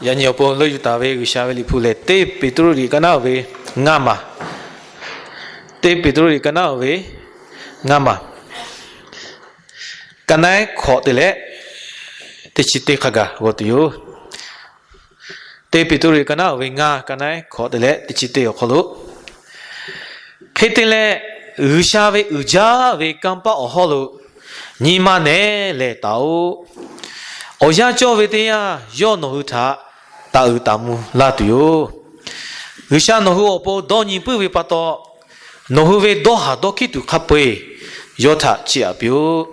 Yaꞈ nyi awˬ pon leuˆ yuˬ taˍ ve G'uiˬsha ve liꞈ hpu lehˬ, teˇ Peˍtruˆ liꞈ ka naˉ oˍ ve ngaˇ maˬ, teˇ Peˍtruˆ liꞈ ka naˉ oˍ ve ngaˇ maˬ, ka naˉ hkawꞈ te leh teˇ chi teˇ hk'a gaˬ g'aw tuˬ yoˬ. Teˇ Peˍtruˆ liꞈ ka naˉ oˍ ve ngaˇ, ka naˉ hkawꞈ te leh teˇ chi teˇ awˬ hk'aw lo, hk'e te leh, G'uiˬsha ve uiˍ jaˇ ve kanˇ paˆ awˬ hawˉ lo nyi ma nehˉ lehˬ taˍ-oꞈ. Awˬ yanˇ cawˇ ve teˇ yanˇ yawˇ nawˬ hui htaꞈ taˍ uiˍ taˍ mvuh laˇ tuˬ yoˬ. G'uiˬsha nawˬ hui awˬ pon dawˇ nyi puiˉ ve pa taw, nawˬ hui ve dawˇ haˍ dawˇ hkiˉ tuˬ hk'a peu-eˬ yawˇ htaꞈ chiˇ aꞈ piˇ-oˆ.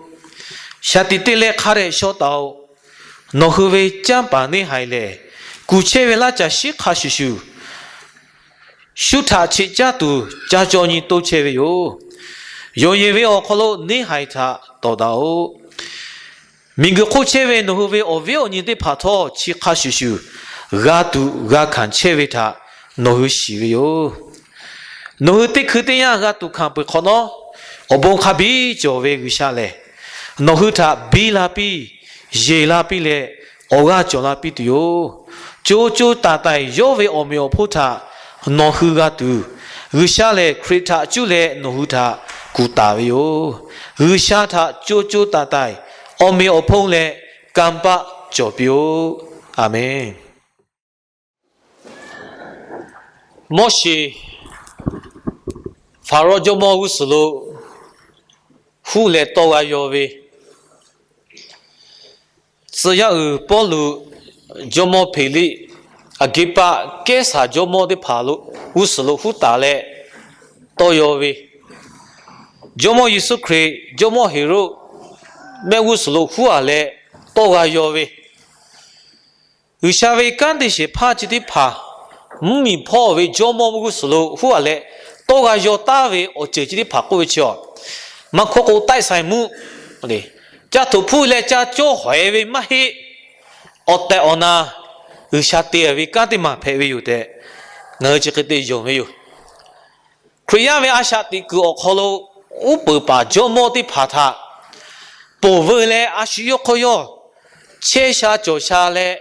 Shaˍ tiꞈ te leh hk'a dehꞈ shaw taˍ-oꞈ. Nawˬ hui ve canˇ paˍ neˇ haiˬ lehˬ, kuˬ chehˇ ve laˇ caˬ shiˉ hk'a shuˍ shuˍ, shu htaꞈ cheꞈ caˇ tuˬ caˇ cawˇ nyi toˇ chehˇ ve yoˬ. Yonˍ yeˬ ve awˬ hk'aw lo neˇ haiˬ htaꞈ tawˍ daꞈ-oꞈ. Miˬguiˬ hk'oˆ chehˇ ve nawˬ hui ve awˬ viˉ awˬ nyi teˇ hpaˍ htawˇ, chi hk'a shuˍ shuˍ g'a tuꞈ g'a hkanˍ chehˇ ve htaꞈ nawˬ hui shiˍ ve yoˬ. Nawˬ hui teˇ hkui teˇ yanˇ g'a tuꞈ hkanˍ peuˬ hk'awꞈ nawˉ, awˬ bon hk'a biˇ cawˬ ve G'uiˬsha lehˬ, nawˬ hui htaꞈ biˇ la piˇ, yeˬ la piˇ leh, awˬ g'aˇ cawˬ la piˇ tuˬ yoˬ. Co co taiˍ taiˍ yawˇ ve awˬ meꞈ awˬ hponˇ htaꞈ nawˬ hui g'a tuˬ, G'uiˬsha lehˬ Hkriꞈ htaꞈ cuˇ leh nawˬ hui htaꞈ kuˬ taˍ ve yoˬ. G'uiˬsha htaꞈ co co taiˍ taiˍ awˬ meꞈ awˬ hponˇ leh kanˇ paˆ cawˬ piˇ-oˆ. A menˬ. Moˉseˍ, Hpaˍrawˇ jawˇmawˇ g'uˇ suhˍ lo huˉ leh tawˇ g'a yaw ve, tcuh yaˇ uiˍ Pawˇluꞈ, jawˇmawˇ Hpeˍliˆ, Aˍgeˇpaˆ, Kehˉsaˍ jawˇmawˇ teˇ hpaˍ lo g'uˇ suhˍ lo huˉ taˍ leh tawˇ yaw ve, Jawˇmawˇ Yeˍsuˆ Hkriꞈ jawˇmawˇ Heˍroˆ mehˆ g'uˇ suhˍ lo huˉ-a leh tawˇ g'a yaw ve, G'uiˬsha ve kanˉ te shehˍ hpaˇ chi teˇ hpaˍ, mvuhˇmiˬ hpawˇ ve jawˇmawˇ g'uˇ suhˍ lo huˉ-a leh tawˇ g'a yaw taˍ ve awˬ ceuˬ chi teˇ hpaˍ k'oˆ ve chi, maˇ hkawˇ k'o, တိုက်ဆိုင်မှု ca htoꞈ hpuˇ leh ca cawˇ hawehˍ ve maˇ heˆ. Awˬ tehˬ awˬ na G'uiˬsha te ve kanˉ teˇ maˬ hpehꞈ ve yoˬ tehꞈ, ngaˬ hui chi hk'e te yonˍ ve yoˬ. Hkriꞈ yaˇ ve a shaꞈ teꞈ kuiˬ awˬ hk'aw lo, uˉ peunˍ paˍ jawˇmawˇ teˇ hpaˍ htaꞈ ponˬ veu leh a shu yawˇ hk'aw yawˇ chehˇ sha cawˬ sha leh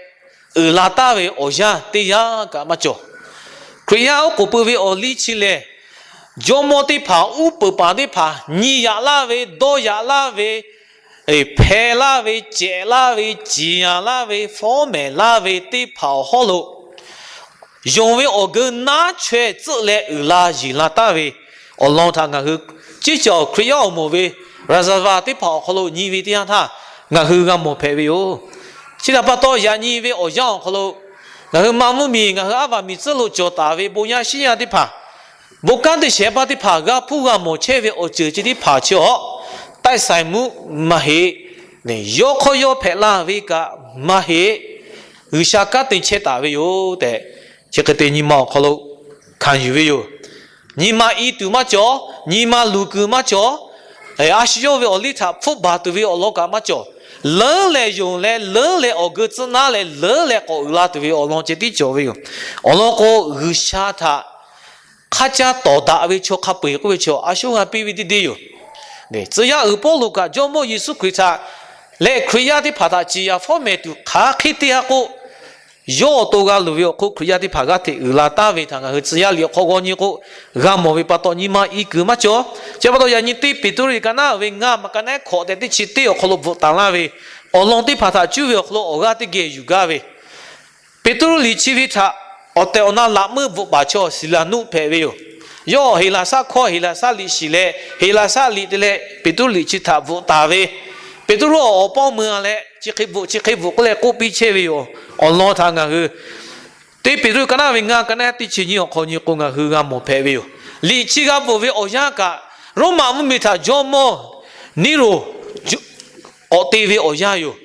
uiˍ la taˍ ve awˬ yanˇ teˇ yanˇ kaꞈ maˇ cawˬ. Hkriꞈ yaˇ oˉ k'oˍ pui ve awˬ liˇ chi lehˬ, jawˇmawˇ teˇ hpaˍ, uˉ peunˍ paˍ teˇ hpaˍ nyi yaꞈ laˇ ve, dawˇ yaꞈ laˇ ve, hpeh laˇ ve, cehꞈ laˇ ve, ciˍ yanˍ laˇ ve, fawˉ mehˍ laˇ ve teˇ hpaˍ awˬ hawˉ lo yonˍ ve awˬ geu naˉ chaweh tcuhˆ leh uiˍ la yeˬ la taˍ ve awˬ lawn htaꞈ ngaˬ hui ciˉ cawˬ Hkriꞈ yaˇ awˬ moˍ ve ရာဇဝင် teˇ hpaˍ awˬ hk'aw lo nyi ve teˇ yanˇ htaˇ, ngaˬ hui g'a mawˬ hpehꞈ ve yoˬ. Chi htaꞈ pa taw, yaꞈ nyi ve awˬ yanˇ awˬ hk'aw lo ngaˬ hui ma mvuhˇmiˬ, ngaˬ hui aˉ vaˬ miˬ tcuhˉ lo cawˬ taˍ ve bon yaˇ shiˉ yaˇ teˇ hpaˍ, bon kanˉ te shehˍ hpaˇ teˇ hpaˍ g'a hpuˇ g'a mawˬ chehˇ ve awˬ ceuˬ chi teˇ hpaˍ chi awˬ တိုက်ဆိုင်မှု maˇ heˆ. Yawˇ hk'aw yawˇ hpehꞈ la ve kaꞈ maˇ heˆ. G'uiˬsha kanˉ te chehˇ taˍ ve yoˬ tehꞈ, chi hk'e te nyi ma awˬ hk'aw lo hkanˍ yuˬ ve yoˬ. Nyi ma i tuˬ maˇ cawˬ, nyi ma luˬ kuiˬ maˇ cawˬ, a shu yawˇ ve awˬ liˇ htaꞈ hpfuhˆ baˬ tuˬ ve awˬ lawn kaꞈ maˇ cawˬ. Leuˉ leh yonˍ leh, leuˉ leh awˬ geu tcuhˉ naˉ leh, leuˉ leh k'awꞈ uiˍ la tuˬ ve awˬ lawn ceh tiˉ cawˬ ve yoˬ. Awˬ lawn k'o, G'uiˬsha htaꞈ hk'a caˇ tawˍ daꞈ ve chaw hk'a peu-eˬ k'oˆ ve chaw a shu g'a piˇ ve teˇ deˇ yoˬ. Tcuh yaˇ uiˍ Pawˇluꞈ kaꞈ jawˇmawˇ Yeˍsuˆ Hkriꞈ htaꞈ leh Hkriꞈ yaˇ teˇ hpaˍ htaꞈ ciˍ yanˍ fawˉ mehˍ tuˬ hk'aˬ hk'e te-a k'o, yawˇ awˬ to g'a luˬ ve awˬ hk'oˆ Hkriꞈ yaˇ teˇ hpaˍ g'aˇ hteꞈ uiˍ la taˍ ve htaꞈ ngaˬ hui tcuh yaˇ liꞈ awˬ hk'aw g'aw nyi k'o, g'a mawˬ ve pa taw nyi ma i kuiˬ maˇ cawˬ. Chi pa taw yaꞈ nyi teˇ Peˍtruˆ liꞈ ka naˉ ve ngaˇ maˬ ka naˉ hkawꞈ tehꞈ teˇ chi teˇ awˬ hk'aw lo bvuhꞈ taˍ laˇ ve, awˬ lawn teˇ hpaˍ htaꞈ cuˇ ve awˬ hk'aw lo awˬ g'aˇ teˇ geh yuˬ gaˇ ve, Peˍtruˆ liꞈ chi ve htaꞈ awˬ tehˬ awˬ na laꞈ meuˇ bvuhꞈ paˍ chaw Siˍlaˍnuˆ hpehꞈ ve yoˬ. Yawˇ Heˍlaˍsaˆ hkawˇ Heˍlaˍsaˆ liꞈ shiˍ leh, Heˍlaˍsaˆ liꞈ te leh Peˍtruˆ liꞈ chi htaꞈ bvuhꞈ taˍ ve, Peˍtruˆ awˬ pawˇ mui-a leh chi hk'e bvuhꞈ chi hk'e bvuhꞈ k'oˆ leh k'oˆ piˇ chehˇ ve yoˬ. Awˬ lawn htaꞈ ngaˬ hui teˇ Peˍtruˆ ka naˉ ve ngaˇ ka naˉ teˇ chi nyiˇ awˬ hk'aw nyi k'o ngaˬ hui g'a mawˬ hpehꞈ ve yoˬ. Liꞈ chi g'a bvuhꞈ ve awˬ yanˇ kaꞈ, Roˉmaꞈ mvuhˇmiˬ htaꞈ jawˇmawˇ Niˇroˬ k'awꞈ te ve awˬ yanˇ yoˬ.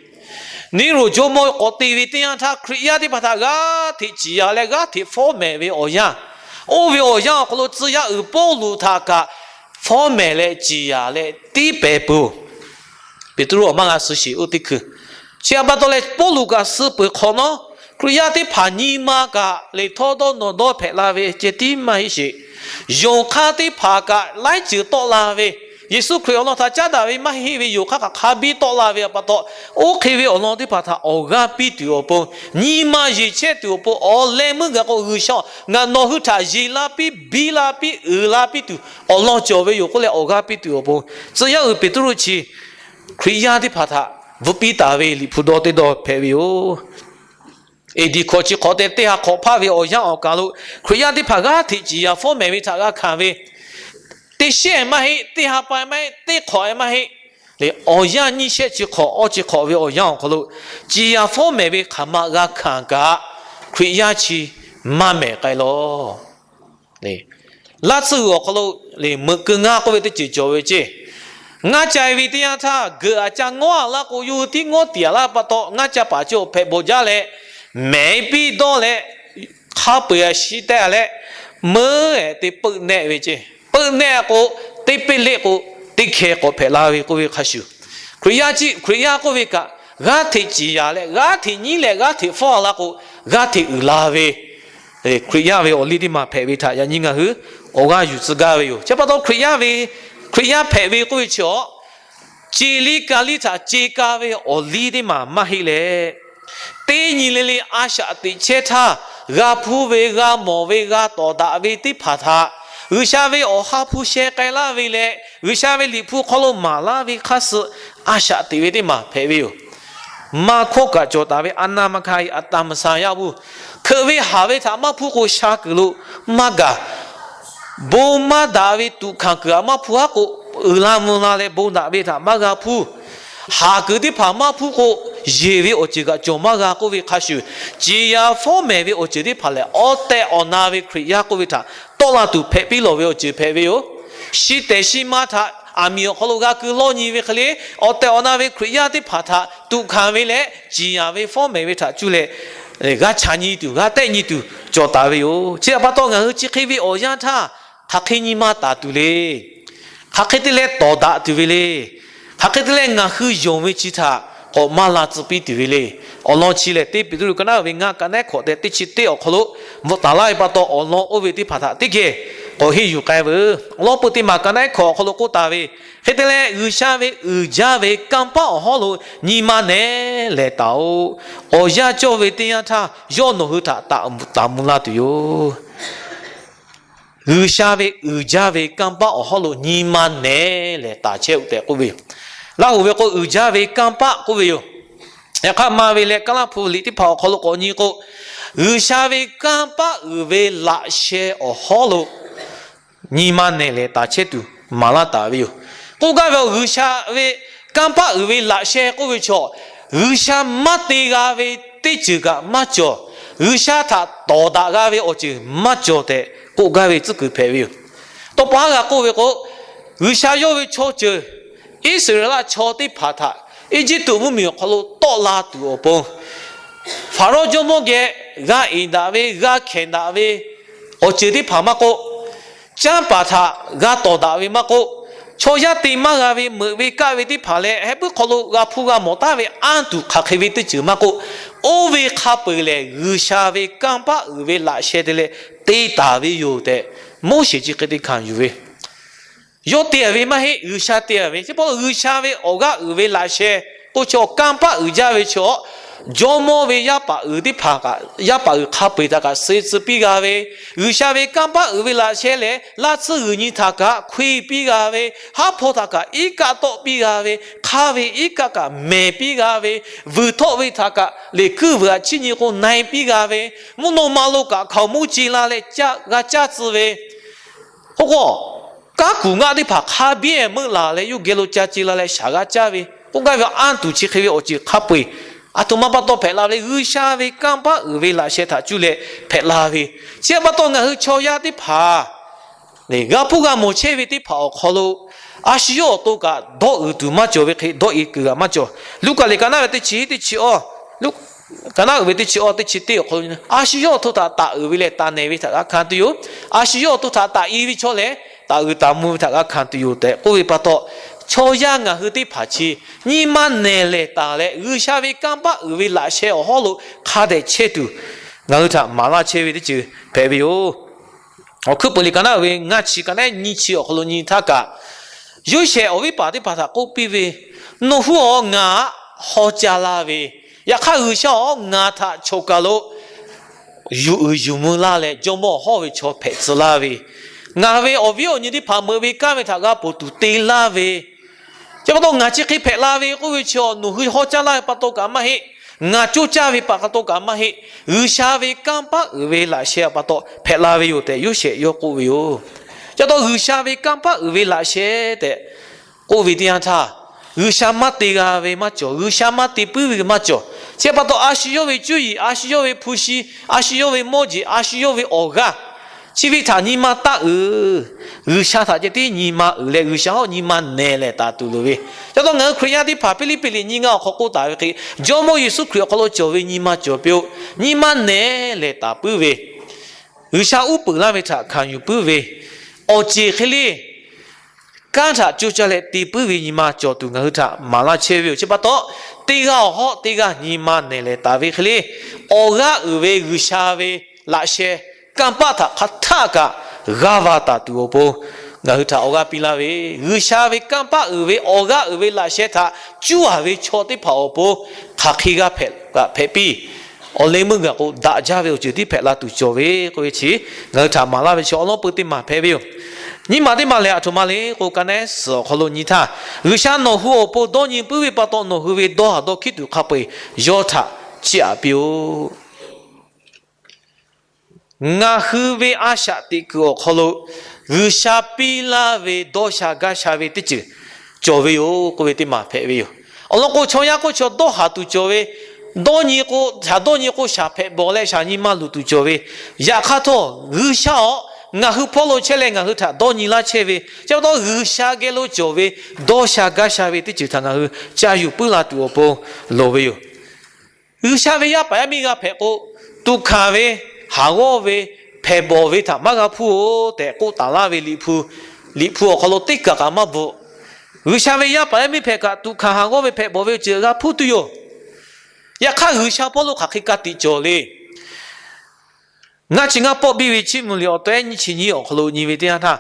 Niˇroˬ jawˇmawˇ k'awꞈ te ve teˇ yanˇ htaˇ, Hkriꞈ yaˇ teˇ hpaˍ htaꞈ g'aˇ hteꞈ ciˍ yanˍ leh g'aˇ hteꞈ fawˉ mehˍ ve awˬ yanˇ, oˇ ve awˬ yanˇ awˬ hk'aw lo tcuh yaˇ uiˍ Pawˇluꞈ htaꞈ kaꞈ fawˉ mehˍ leh ciˍ yanˍ leh tiˉ pehˍ peuˬ-oˬ. Peˍtruˆ awˬ maˇ g'a suh sheˍ oˇ teˇ hkui. Chi htaꞈ pa taw leh Pawˇluꞈ kaꞈ suh peuˬ hk'awꞈ nawˉ, Hkriꞈ yaˇ teˇ hpaˍ nyi ma kaꞈ lehˬ htawˇ dawˇ nawˬ dawˇ hpehꞈ la ve ceh tiˉ maˇ heˆ sheˍ. Yonˍ hk'aˇ teˇ hpaˍ kaꞈ laiˉ ceuˬ tawˆ la ve, Yeˍsuˆ Hkriꞈ awˬ lawn htaꞈ caˉ daꞈ ve maˇ heˆ ve yoˬ hk'aˇ kaꞈ hk'a biˇ tawˆ la ve pa taw, oˇ hk'e ve awˬ lawn teˇ hpaˍ htaꞈ awˬ g'aˇ piˇ tuˬ awˬ pon, nyi ma yeˬ chehˇ tuˬ awˬ pon, awˬ leh meuˇ gaˬ k'o G'uiˬsha-oˬ, ngaˬ nawˬ hui htaꞈ yeˬ la piˇ, biˇ la piˇ, uiˍ la piˇ tuˬ awˬ lawn cawˬ ve yoˬ k'oˆ leh awˬ g'aˇ piˇ tuˬ awˬ pon, tcuh yaˇ uiˍ Peˍtruˆ chi Hkriꞈ yaˇ teˇ hpaˍ htaꞈ bvuhꞈ piˇ taˍ ve Liꞈ hpu dawˇ teˇ dawˇ hpehꞈ ve yoˬ. Eˍdiˍ hkawꞈ chi hk'awꞈ te teˇ ha hk'awꞈ hpaˇ ve awˬ yanˇ awˬ kaˬ lo Hkriꞈ yaˇ teˇ hpaˍ g'aˇ hteꞈ ciˍ yaˍ fawˉ mehˍ ve htaꞈ g'a hkanˍ ve, teˇ shehˆ maˇ heˆ, teˇ ha pa maˇ heˆ, teˇ hk'awꞈ maˇ heˆ, awˬ yanˇ nyiˇ shehˆ chi hk'awꞈ awˇ chi hk'awꞈ ve awˬ yanˇ awˬ hk'aw lo ciˍ yaˍ fawˉ mehˍ ve hk'aˬ ma g'a hkanˍ kaꞈ, Hkriꞈ yaˇ chi maˇ mehˍ k'ai lawˬ. Laˇ tsuhˇ g'uiˬ awˬ hk'aw lo meuꞈ keu ngaˇ k'oˆ ve teˇ ceuˬ cawˬ ve ceˇ. Ngaˇ ca-e ve teˇ yanˇ htaˇ, geuꞈ aꞈ ca ngawˉ-a laˇ k'o, yawˇ hui tiˉ ngawˉ tiˍ-a laˇ pa taw, ngaˇ ca paˍ chi awˬ hpehꞈ bawˬ jaˇ leh, mehˍ piˇ dawˇ leh, hk'a peu-eˬ a shi teh-a leh, meuˉ-ehˍ te peuˆ nehˆ ve ceˇ. Peuˆ nehˆ k'o, teˇ peˇ leˆ k'o, teˇ hkeh k'awꞈ hpehꞈ la ve k'oˆ ve hk'a shuˍ, Hkriꞈ yaˇ chi, Hkriꞈ yaˇ k'oˆ ve kaꞈ, g'aˇ hteꞈ ciˍ yaˍ leh, g'aˇ hteꞈ nyiˉ leh, g'aˇ hteꞈ fawˉ-a laˇ k'o, g'aˇ hteꞈ uiˍ la ve Hkriꞈ yaˇ ve awˬ liˇ teˇ maˬ hpehꞈ ve htaꞈ yaꞈ nyi ngaˬ hui awˬ g'aˇ yuˬ tcuh gaˇ ve yoˬ. Chi pa taw Hkriꞈ yaˇ ve, Hkriꞈ yaˇ hpehꞈ ve k'oˆ ve chi awˬ, ceˬ liˇ ka liˇ htaꞈ ce ka ve awˬ liˇ teˇ maˬ maˇ heˆ leh, teˇ nyi le le a shaꞈ teꞈ chehˇ htaˇ, g'a hpuˇ ve, g'a mawˬ ve, g'a tawˍ daꞈ ve teˇ hpaˍ htaꞈ G'uiˬsha ve awˬ ha hpu sheh k'ai laˇ ve leh, G'uiˬsha ve Liꞈ hpu hk'aw lo maˍ laˇ ve hk'aˇ suh a shaꞈ teꞈ ve teˇ maˬ hpehꞈ ve yoˬ. Maˇ hkawˇ kaꞈ cawˬ taˍ ve a na ma hka-e a taˍ ma sa yaˇ pu, hkeuꞈ ve haˍ ve htaꞈ maˇ hpuˇ k'o sha kuiˬ lo maˇ gaˬ. Bon maˇ daꞈ ve tuꞈ hkanˍ kuiˬ aꞈ maˇ hpuˇ haˉ k'o, uiˍ la mvuh la leh bon daꞈ ve htaꞈ maˇ g'a hpuˇ. Haˍ kuiˬ teˇ hpaˍ maˇ hpuˇ k'o, yeˬ ve awˬ ceuˬ kaꞈ cawˬ maˇ g'a k'oˆ ve hk'a shuˍ, ciˍ yaˍ fawˉ mehˍ ve awˬ ceuˬ teˇ hpaˍ lehˬ, awˬ tehˬ awˬ na ve Hkriꞈ yaˇ k'oˆ ve htaꞈ tawˆ la tuˬ hpehꞈ piˇ lawˬ ve awˬ ceuˬ hpehꞈ ve yoˬ. Shi tehˬ shi ma htaꞈ aˬ miˍ awˬ hk'aw lo g'a keu lawˇ nyi ve hk'e le, awˬ tehˬ awˬ na ve Hkriꞈ yaˇ teˇ hpaˍ htaꞈ tuꞈ hkanˍ ve leh, ciˍ yaˍ ve fawˉ mehˍ ve htaꞈ cuˇ leh g'a chaꞈ nyi tuˬ, g'a tehˆ nyi tuˬ cawˬ taˍ ve yoˬ. Chi htaꞈ pa taw ngaˬ hui chi hk'e ve awˬ yanˇ htaˇ, hk'aˬ hk'e nyi ma taˍ tuˬ le. Hk'aˬ hk'e te leh tawˍ daꞈ tuˬ ve le. Hk'aˬ hk'e te leh ngaˬ hui yonˍ ve chi htaꞈ k'awꞈ maˇ la tcuh piˇ tuˬ ve le. Awˬ lawn chi lehˬ, teˇ Peˍtruˆ ka naˉ ve ngaˇ ka naˉ hkawꞈ tehꞈ teˇ chi teˇ awˬ hk'aw lo bvuhꞈ taˍ laˇ ve pa taw, awˬ lawn oˇ ve teˇ hpaˍ htaꞈ teˇ geh k'awꞈ henˇ yuˬ k'ai veuˬ. Awˬ lawn peuˬ teˇ maˬ ka naˉ hkawꞈ awˬ hk'aw lo k'oˆ taˍ ve, hk'e te leh G'uiˬsha ve uiˍ jaˇ ve kanˇ paˆ awˬ hawˉ lo nyi ma nehˬ lehˬ taˍ-oꞈ. Awˬ yanˇ cawˇ ve teˇ yanˇ htaˇ yawˇ nawˬ hui htaꞈ taˍ mvuh la tuˬ yoˬ. G'uiˬsha ve uiˍ jaˇ ve kanˇ paˆ awˬ hawˉ lo nyi ma nehˬ lehˬ taˍ chehˇ-oꞈ tehꞈ k'oˆ ve yoˬ. Laˇ hoꞈ ve k'o, uiˍ jaˇ ve kanˇ paˆ k'oˆ ve yoˬ. Yaꞈ hk'aˇ, maˇ ve leh Kaˇlaˇ hpu liꞈ teˇ hpaˍ awˬ hk'aw lo k'awꞈ nyi k'o, G'uiˬsha ve kanˇ paˆ uiˍ ve laꞈ sheh awˬ hawˉ lo nyi ma nehˬ lehˬ taˍ chehˇ tuˬ maˍ laˇ taˍ ve yoˬ. K'oˆ gaˇ ve, G'uiˬsha ve kanˇ paˆ uiˍ ve laꞈ sheh k'oˆ ve chaw, G'uiˬsha maˇ te g'a ve teˇ ceuˬ kaꞈ maˇ cawˬ. G'uiˬsha htaꞈ tawˍ daꞈ g'a ve awˬ ceuˬ maˇ cawˬ tehꞈ k'oˆ gaˇ ve tcuhˉ kuiˬ hpehꞈ ve yoˬ. Tawˇ pa g'a k'oˆ ve k'o, G'uiˬsha yawˇ ve chaw ceuˬ Iˉsaˍreˍlaˆ chaw teˇ hpaˍ htaꞈ Eˇjiˇtuꞈ mvuhˇmiˬ awˬ hk'aw lo tawˆ la tuˬ awˬ pon, Hpaˍrawˇ jawˇmawˇ geh g'a iˍ daꞈ ve, g'a hkehˍ daꞈ ve awˬ ceuˬ teˇ hpaˍ maˇ k'oˆ, canˇ paˍ htaꞈ g'a tawˍ daꞈ ve maˇ k'oˆ, chaw yaˇ te maˇ g'a ve meuꞈ ve kaˆ ve teˇ hpaˍ leh, heh puiˉ hk'aw lo g'a hpuˇ g'a mawˬ taˍ ve anˇ tuˬ hk'aˬ hk'e ve teˇ ceuˬ maˇ k'oˆ, oˇ ve hk'a peu-eˬ lehˬ, G'uiˬsha ve kanˇ paˆ uiˍ ve laꞈ sheh te leh te taˍ ve yoˬ tehꞈ, Moˉseˍ chi hk'e te hkanˍ yuˬ ve. Yawˇ te-a ve maˇ heˆ, G'uiˬsha te-a ve. Chi pa taw G'uiˬsha ve awˬ g'aˇ uiˍ ve laꞈ sheh k'oˆ chaw, kanˇ paˆ uiˍ jaˇ ve chaw, jawˇmawˇ ve yaˇ paˍ uiˍ teˇ hpaˍ kaꞈ, yaˇ paˍ uiˍ hk'a peu-eˬ htaꞈ kaꞈ suh tcuh piˇ g'a ve, G'uiˬsha ve kanˇ paˆ uiˍ ve laꞈ sheh lehˬ, laˇ tsuhˇ g'uiˬ nyi htaꞈ kaꞈ hkuiˇ piˇ g'a ve, haˉ hpaw htaꞈ kaꞈ iˉ kaˆ tawˆ piˇ g'a ve, hk'aˇ ve iˉ kaˆ kaꞈ mehˍ piˇ g'a ve, vuiˬ htawˆ ve htaꞈ kaꞈ liꞈ kuiˉ vuiˬ aꞈ chiˇ nyi k'o na-e piˇ g'a ve, mvuhˇ naw ma lo kaꞈ hkaoˍmonˇ ce la leh g'a caˇ tcuh ve, k'oˆ k'o, kanˉ kuˬ ngaˆ teˇ hpaˍ hk'a biˇ-e meuˆ laˬ leh yawˇ geh lo ca ce la leh shaˍ g'a caˇ ve, k'oˆ gaˇ ve anˇ tuˬ chi hk'e ve awˬ ceuˬ hk'a peu-eˬ aˬ htoꞈ ma pa taw hpehꞈ la ve le. G'uiˬsha ve kanˇ paˆ uiˍ ve laꞈ sheh htaꞈ cuˇ leh hpehꞈ la ve. Chi pa taw ngaˬ hui chaw yaˇ teˇ hpaˍ g'a hpuˇ g'a mawˬ chehˇ ve teˇ hpaˍ awˬ hk'aw lo a shu yawˇ awˬ to kaꞈ dawˇ uiˍ tuˬ maˇ cawˬ ve hk'e, dawˇ e kuiˬ g'aꞈ maˇ cawˬ. Luˉkaꞈ liꞈ ka naˉ ve teˇ chi teˇ chi awˇ, ka naˉ uiˍ ve teˇ chi awˇ teˇ chi teˇ awˬ hk'aw lo, a shu yawˇ awˬ to htaꞈ taˍ uiˍ ve leh taˍ nehˬ ve htaꞈ g'a hkanˍ tuˬ yoˬ. A shu yawˇ awˬ to htaꞈ taˍ i ve chaw lehˬ, taˍ uiˍ taˍ mvuh ve htaꞈ g'a hkanˍ tuˬ yoˬ tehꞈ k'oˆ ve pa taw, chaw yaˇ ngaˬ hui teˇ hpaˍ chi nyi ma nehˬ lehˬ taˍ leh, G'uiˬsha ve kanˇ paˆ uiˍ ve laꞈ sheh awˬ hawˉ lo hk'a dehꞈ chehˇ tuˬ, ngaˬ hui htaꞈ maˍ laˇ chehˇ ve teˇ ceuˬ hpehꞈ ve yoˬ. Awˬ hkui peuˬ liꞈ ka naˉ uiˍ ve ngaˇ chi ka naˉ nyiˇ chi awˬ hk'aw lo nyi htaˇ kaꞈ, Yoˇsehꞈ awˬ viˉ paˍ teˇ hpaˍ htaꞈ k'oˆ piˇ ve, Nawˬ hui awˬ ngaˬ htaꞈ haw ca laˇ ve, yaꞈ hk'aˇ G'uiˬsha awˬ ngaˬ htaꞈ choˬ kaˬ lo yuˬ uiˍ yuˬ mvuh laˇ leh, jawˇmawˇ hawˇ ve chaw hpehꞈ tcuh laˇ ve, ngaˬ ve awˬ viˉ awˬ nyi teˇ hpaˍ meuꞈ ve kanˉ ve htaꞈ g'a ponˬ tuˬ te laˇ ve, chi pa taw ngaˬ chi hk'e hpehꞈ la ve k'oˆ ve chi, nawˬ hui haw caˇ laˇ ve pa taw kaꞈ maˇ heˆ. Ngaˬ coˇ caˇ ve pa taw kaꞈ maˇ heˆ. G'uiˬsha ve kanˇ paˆ uiˍ ve laꞈ sheh pa taw hpehꞈ la ve yoˬ tehꞈ Yoˇsehꞈ yawˇ k'oˆ ve yoˬ. Chi pa taw G'uiˬsha ve kanˇ paˆ uiˍ ve laꞈ sheh tehꞈ k'oˆ ve teˇ yanˇ htaˇ, G'uiˬsha maˇ te g'a ve maˇ cawˬ, G'uiˬsha maˇ te puiˉ ve maˇ cawˬ. Chi pa taw a shu yawˇ ve cuˇ yiˍ, a shu yawˇ ve hpu shi, a shu yawˇ ve mawˇ jeˬ, a shu yawˇ ve awˬ g'aˇ, chi ve htaꞈ nyi ma taˆ uiˍ. G'uiˬsha htaꞈ ceh tiˉ nyi ma uiˍ leh, G'uiˬsha hawˉ nyi ma nehˬ lehˬ taˍ tuˬ loˍ ve. Chi pa taw ngaˬ hui Hkriꞈ yaˇ teˇ hpaˍ Hpiˇliˇpiˆ liꞈ nyiˇ ngaˇ awˬ hk'aw k'oˆ taˍ ve hk'e, Jawˇmawˇ Yeˍsuˆ Hkriꞈ awˬ hk'aw lo cawˬ ve nyi ma cawˬ piˇ-oˆ. Nyi ma nehˬ lehˬ taˍ puiˉ ve, G'uiˬsha uˉ peunˍ laˇ ve htaꞈ hkanˍ yuˬ puiˉ ve, awˬ ceˬ hk'e le kanˉ htaꞈ coˇ caˇ leh te puiˉ ve nyi ma cawˬ tuˬ ngaˬ hui htaꞈ maˍ laˇ chehˇ ve yoˬ. Chi pa taw, teˇ g'aˇ awˬ hawˉ teˇ g'aˇ nyi ma nehˬ lehˬ taˍ ve hk'e le, awˬ g'aˇ uiˍ ve G'uiˬsha ve laꞈ sheh kanˇ paˆ htaꞈ hk'a htaˆ kaꞈ g'aˇ va taˍ tuˬ awˬ pon ngaˬ hui htaꞈ awˬ g'aˇ piˇ laˇ ve, G'uiˬsha ve kanˇ paˆ uiˍ ve awˬ g'aˇ uiˍ ve laꞈ sheh htaꞈ cuˇ a ve chaw teˇ hpaˍ awˬ pon hk'aˬ hk'e g'a hpehꞈ kaꞈ hpehꞈ piˇ. Awˬ leh meuˇ gaˬ k'o daꞈ jaˇ ve awˬ ceuˬ tiˉ hpehꞈ la tuˬ cawˬ ve k'oˆ ve chi, ngaˬ hui htaꞈ maˍ laˇ ve chi awˬ lawn peu teˇ maˬ hpehꞈ ve yoˬ. Nyiˇ maˬ teˇ maˬ lehˬ, aˬ htoꞈ ma le k'o, ka naˉ suhˍ awˬ hk'aw lo nyi htaˇ, G'uiˬsha nawˬ hui awˬ pon dawˇ nyi puiˉ ve pa taw, nawˬ hui ve dawˇ haˍ dawˇ hkiˉ tuˬ hk'a peu-eˬ yawˇ htaꞈ chiˇ aꞈ piˇ-oˆ. Ngaˬ hui ve a shaꞈ teꞈ kuiˬ awˬ hk'aw lo G'uiˬsha piˇ laˇ ve dawˇ sha gaˇ sha ve teˇ ceuˬ cawˬ ve yoˬ k'oˆ ve teˇ maˬ hpehꞈ ve yoˬ. Awˬ lawn k'o, chaw yaˇ k'oˆ chaw dawˇ haˍ tuˬ cawˬ ve, dawˇ nyi k'o shaˍ, dawˇ nyi k'o shaˍ hpehꞈ bawˬ leh shaˍ nyi ma luˬ tuˬ cawˬ ve, yaꞈ hk'aˇ htawˇ G'uiˬsha awˬ ngaˬ hui hpawˇ lo chehˇ leh ngaˬ hui htaꞈ dawˇ nyi laˇ chehˇ ve, chi pa taw G'uiˬsha geh lo cawˬ ve dawˇ sha gaˇ sha ve teˇ ceuˬ htaꞈ ngaˬ hui ca yuˬ puiˉ la tuˬ awˬ pon loˍ ve yoˬ. G'uiˬsha ve yaˇ paˍ yaˇ miˇ g'a hpehꞈ k'o, tuꞈ hkanˍ ve, haˍ g'awˇ ve, hpehꞈ bawˬ ve htaꞈ maˇ g'a hpuˇ-oˬ tehꞈ k'oˆ taˍ laˇ ve Liꞈ hpu, Liꞈ hpu awˬ hk'aw lo teˇ kaˬ kaꞈ maˇ bvuhꞈ. G'uiˬsha ve yaˇ paˍ yaˇ miˇ hpehꞈ kaꞈ, tuꞈ hkanˍ haˍ g'awˇ ve hpehꞈ bawˬ ve awˬ ceuˬ g'a hpuˇ tuˬ yoˬ. Yaꞈ hk'aˇ, G'uiˬsha hpawˇ lo hk'aˬ hk'e ka tiꞈ cawˬ le. Ngaˇ chi ngaˇ pawˆ biˇ ve Chiˇ mvuh liꞈ awˬ taw ehˉ nyiˇ chi nyiˇ awˬ hk'aw lo nyi ve teˇ yanˇ htaˇ,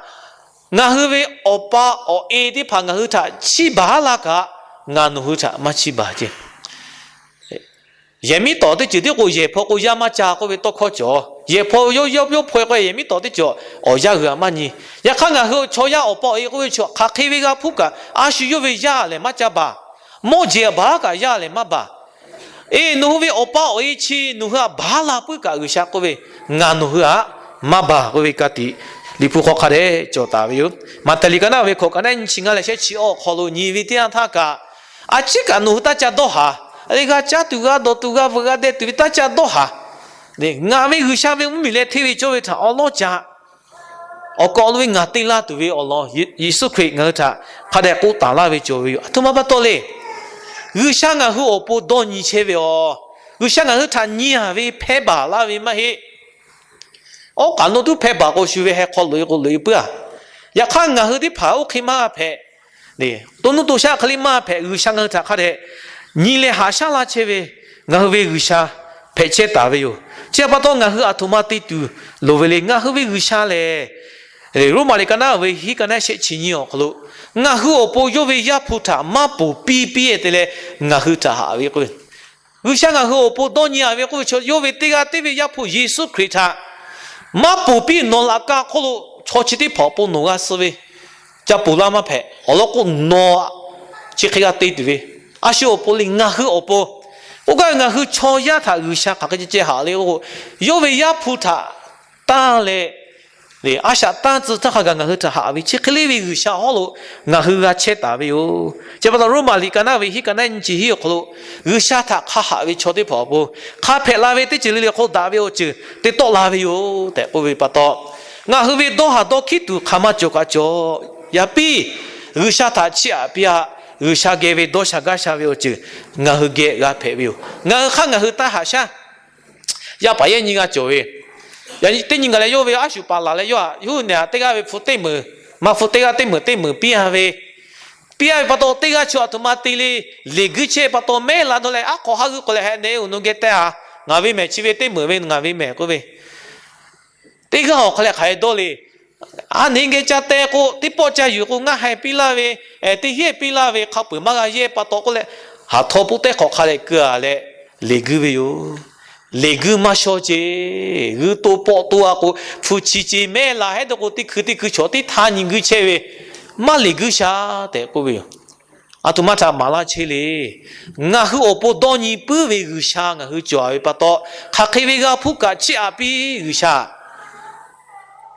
ngaˬ hui ve awˬ pa awˬ e teˇ hpaˍ ngaˬ hui htaꞈ chiˇ baˬ laˇ kaꞈ, ngaˬ nawˬ hui htaꞈ maˇ chiˇ baˬ ce. Yehˬ miˉ tawˍ teˇ ceuˬ tiˉ k'o, yehˬ hpaw k'o yaˇ maˇ ca k'oˆ ve tawˇ hkawˇ cawˬ. Yehˬ hpaw yawˇ yawˇ yawˇ hpaw-e k'o, yehˬ miˉ tawˍ teˇ ceuˬ awˬ yaˇ g'uiˬ aꞈ maˇ nyi. Yaꞈ hk'aˇ, ngaˬ hui chaw yaˇ awˬ pa awˬ e k'oˆ ve chi hk'aˬ hk'e ve g'a hpuˇ kaꞈ, a shu yawˇ ve yaˇ lehˬ maˇ ca baˬ. Mawˇ jeˬ baˬ kaꞈ yaˇ lehˬ maˇ baˬ. Eˬ, nawˬ hui ve awˬ pa awˬ e chi nawˬ hui htaꞈ baˬ la puiˉ kaꞈ, G'uiˬsha k'oˆ ve, ngaˬ nawˬ hui htaꞈ maˇ baˬ k'oˆ ve ka tiꞈ Liꞈ hpu hk'aw hk'a dehꞈ cawˬ taˍ ve yoˬ. Maꞈhtehˍ liꞈ ka naˉ ve hkawꞈ ka naˉ nyiˇ chi ngaˇ leh shehˆ chi awˬ hk'aw lo nyi ve teˇ yanˇ htaˇ kaꞈ, a ciˉ kaꞈ nawˬ hui taˇ ca dawˇ haˍ. G'a caˇ tuˬ, g'a dawˬ tuˬ, g'a veuꞈ g'a deh tuˬ ve taˇ ca dawˇ haˍ. Ngaˬ ve G'uiˬsha ve mvuhˇmiˬ leh hteˇ ve cawˇ ve htaꞈ awˉ lawˉ ca awˬ kaw lo ve ngaˬ te laˇ tuˬ ve awˬ lawn Yeˍsuˆ Hkriꞈ ngaˬ hui htaꞈ hk'a dehꞈ k'oˆ taˍ laˇ ve cawˬ ve yoˬ. Aˬ htoꞈ ma pa taw le. G'uiˬsha ngaˬ hui awˬ pon dawˇ nyi chehˇ ve aˬ. G'uiˬsha ngaˬ hui htaꞈ nyi a ve hpehˇ baˬ laˇ ve maˇ heˆ. Oˇ kaꞈ nawˬ tuˉ hpehˇ baˬ k'o, shu ve heh hk'aw loꞈ-e k'o loꞈ-e puiˉ-a. Yaꞈ hk'aˇ, ngaˬ hui teˇ hpaˍ oˇ hk'e maˇ g'a hpehꞈ. To nuˇ to shaˆ hk'e le maˇ g'a hpehꞈ. G'uiˬsha ngaˬ hui htaꞈ hk'a dehꞈ nyi leh haꞈ shaˉ laˇ chehˇ ve ngaˬ hui ve G'uiˬsha hpehꞈ chehˇ taˍ ve yoˬ. Chi pa taw, ngaˬ hui aˬ htoꞈ ma te tuˬ loˍ ve le. Ngaˬ hui ve G'uiˬsha lehˬ, Roˉmaꞈ liꞈ ka naˉ ve hiˉ ka naˉ shehˆ chi nyiˇ awˬ hk'aw lo, ngaˬ hui awˬ pon yawˇ ve Yaˇ hpu htaꞈ maˇ ponˬ piˇ piˇ-e te leh ngaˬ hui htaꞈ haꞈ ve k'o, G'uiˬsha ngaˬ hui awˬ pon dawˇ nyi a ve k'oˆ ve chaw, yawˇ ve teˇ g'aˇ tiˉ ve Yaˇ hpu Yeˍsuˆ Hkriꞈ htaꞈ maˇ ponˬ piˇ nawˬ laꞈ ka hk'oˆ lo chaw chi teˇ hpaˍ awˬ pon nawˬ g'a suh ve ca ponˬ laˇ maˇ hpehꞈ. Awˬ lawn k'o, nawˬ chi hk'e g'a te tuˬ ve, a shu awˬ pon le, ngaˬ hui awˬ pon. Oˇ kaꞈ ngaˬ hui chaw yaˇ htaꞈ G'uiˬsha hk'aˬ hk'e ceh ceh haꞈ le k'o, yawˇ ve Yaˇ hpu htaꞈ tanˇ leh, a shaꞈ tanˇ tcuh htaˇ hk'a gaˬ ngaˬ hui htaꞈ haꞈ ve chi hk'e le ve G'uiˬsha hawˉ lo ngaˬ hui g'a chehˇ taˍ ve yoˬ. Chi pa taw, Roˉmaꞈ liꞈ ka naˉ ve hiˉ ka naˉ nyi chi hiˉ awˬ hk'aw lo, G'uiˬsha htaꞈ hk'a haꞈ ve chaw teˇ hpaˍ awˬ pon hk'a hpehꞈ la ve teˇ ceuˬ le le hk'o, daꞈ ve awˬ ceuˬ te tawˆ la ve yoˬ tehꞈ k'oˆ ve pa taw, ngaˬ hui ve dawˇ haˍ dawˇ hkiˉ tuˬ hk'aˬ ma cawˬ kaꞈ cawˬ. Yaꞈ piˇ, G'uiˬsha htaꞈ chiˇ aꞈ piˇ-a. G'uiˬsha geh ve dawˇ sha gaˇ sha ve awˬ ceuˬ ngaˬ hui geh g'a hpehꞈ ve yoˬ. Ngaˬ hui hk'aˇ ngaˬ hui taˇ haꞈ shaˉ. Yaˇ paˍ yaˇ nyi g'a cawˬ ve, yaꞈ nyi teˇ nyi gaˬ leh yawˇ ve a shu paˍ laˬ leh yawˇ htaꞈ yawˇ hui nehˬ teˇ g'aˇ ve hpu teˇ meunˍ, maˇ hpu teˇ g'aˇ teˇ meunˍ teˇ meunˍ piˇ-a ve, piˇ-a ve pa taw, teˇ g'aˇ chi aˬ htoꞈ ma te le. Leˬ guiˇ chehˇ pa taw, mehˉ la dawˇ leh aˉ hk'aw haˉ g'uiˇ k'o leh, Heh, nehˬ uˬ, nawˬ geh teh-a. Ngaˬ ve mehˬ chi ve teˇ meunˍ ve, ngaˬ ve mehˬ k'oˆ ve, teˇ g'aˇ awˬ hk'aw leh hk'aˬ hk'e dawˇ le. A neˇ geh ca teh k'o, teˇ pawˆ ca yuˬ k'o, ngaˇ haiˬ piˇ laˇ ve, teˇ hehˉ piˇ laˇ ve hk'a peu-eˬ maˇ g'a yehˇ pa taw k'oˆ leh, haˍ htaw poˆ tehˉ hk'awꞈ hk'a dehꞈ keu-a leh, leˬ guiˇ ve yoˬ. Leˬ guiˇ maˇ shaw ce. G'uiˇ to pawˆ to-a k'o, hpu chi ce mehˆ la hehˉ te k'o, teˇ hkui teˇ hkui chaw teˇ htaˇ nyi guiˇ chehˇ ve, maˇ leˬ guiˇ sha tehꞈ k'oˆ ve yoˬ. A htoꞈ ma htaꞈ maˍ laˇ chehˇ le. Ngaˬ hui awˬ pon dawˇ nyi puiˉ ve G'uiˬsha ngaˬ hui cawˬ-a ve pa taw, hk'aˬ hk'e ve g'a hpuˇ kaꞈ chiˇ aꞈ piˇ G'uiˬsha.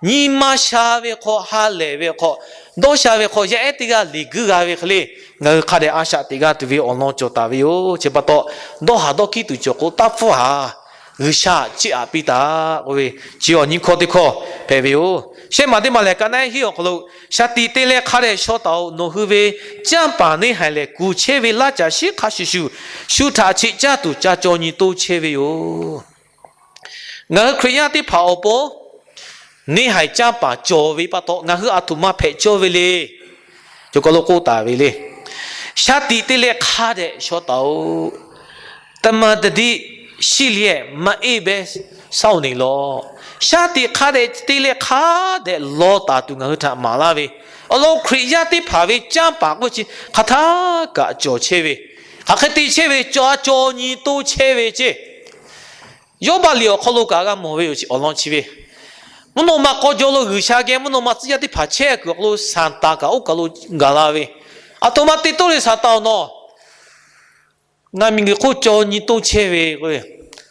Nyi ma sha ve hk'aw, ha lehˬ ve hk'aw, dawˇ sha ve hk'aw, yaˇ ehˉ teˇ g'aˇ leˬ guiˇ g'a ve hk'e le, ngaˬ hui hk'a dehꞈ a shaꞈ teꞈ g'a tuˬ ve awˬ lawn cawˬ taˍ ve yoˬ. Chi pa taw, dawˇ haˍ dawˇ hkiˉ tuˬ cawˬ k'o, taˇ pfuhˇ haˍ. G'uiˬsha chiˇ aꞈ piˇ taˍ k'oˆ ve, chi awˬ nyi hkawˇ teˇ hkawˇ hpehꞈ ve yoˬ. Shehˆ maˬ teˇ maˬ lehˬ, ka naˆ ehˉ hiˆ awˬ hk'aw lo, shaˍ tiꞈ te leh hk'a dehꞈ shaw taˍ-oꞈ. Nawˬ hui ve canˇ paˍ neˇ haiˬ lehˬ, kuˬ chehˇ ve laˇ caˬ shiˉ hk'a shuˍ shuˍ, shu htaꞈ cheꞈ caˇ tuˬ ca caw nyi toˇ chehˇ ve yoˬ. Ngaˬ hui Hkriꞈ yaˇ teˇ hpaˍ awˬ pon neˇ haiˬ canˇ paˍ cawˬ ve pa taw, ngaˬ hui a htoꞈ ma hpehꞈ cawˇ ve le. Cawˬ kaˬ lo k'oˆ taˍ ve le. Shaˍ tiꞈ te leh hk'a dehꞈ shaw taˍ-oꞈ. တမန်တဒိ ရှိလျက် မအိပ်ဘဲ စောင့်နေလော့. Shaˍ tiꞈ hk'a dehꞈ te leh hk'a dehꞈ law taˍ tuˬ ngaˬ hui htaꞈ maˍ laˇ ve, awˬ lawn Hkriꞈ yaˇ teˇ hpaˍ ve canˇ paˍ k'oˆ chi hk'aˬ htaˇ kaꞈ cawˬ chehˇ ve, hk'aˬ hk'e te chehˇ ve, caw a caw nyi toˇ chehˇ ve ceˇ. Yawˇbaˆ liꞈ awˬ hk'aw lo kaꞈ g'a mawˬ ve yoˬ. Awˬ lawn chi ve, mvuhˇ naw ma k'aw jaw lo G'uiˬsha geh mvuhˇ naw ma tcuh yaˇ teˇ hpaˍ chehˇ kuiˬ awˬ hk'aw lo Saˍtanˍ kaꞈ oˇ kaˬ lo gaˬ la ve, a htoꞈ ma te toˇ le Saˍtanˍ-oˬ, nawˬ ngaˬ miˬguiˬ hk'oˆ caw nyi toˇ chehˇ ve k'o,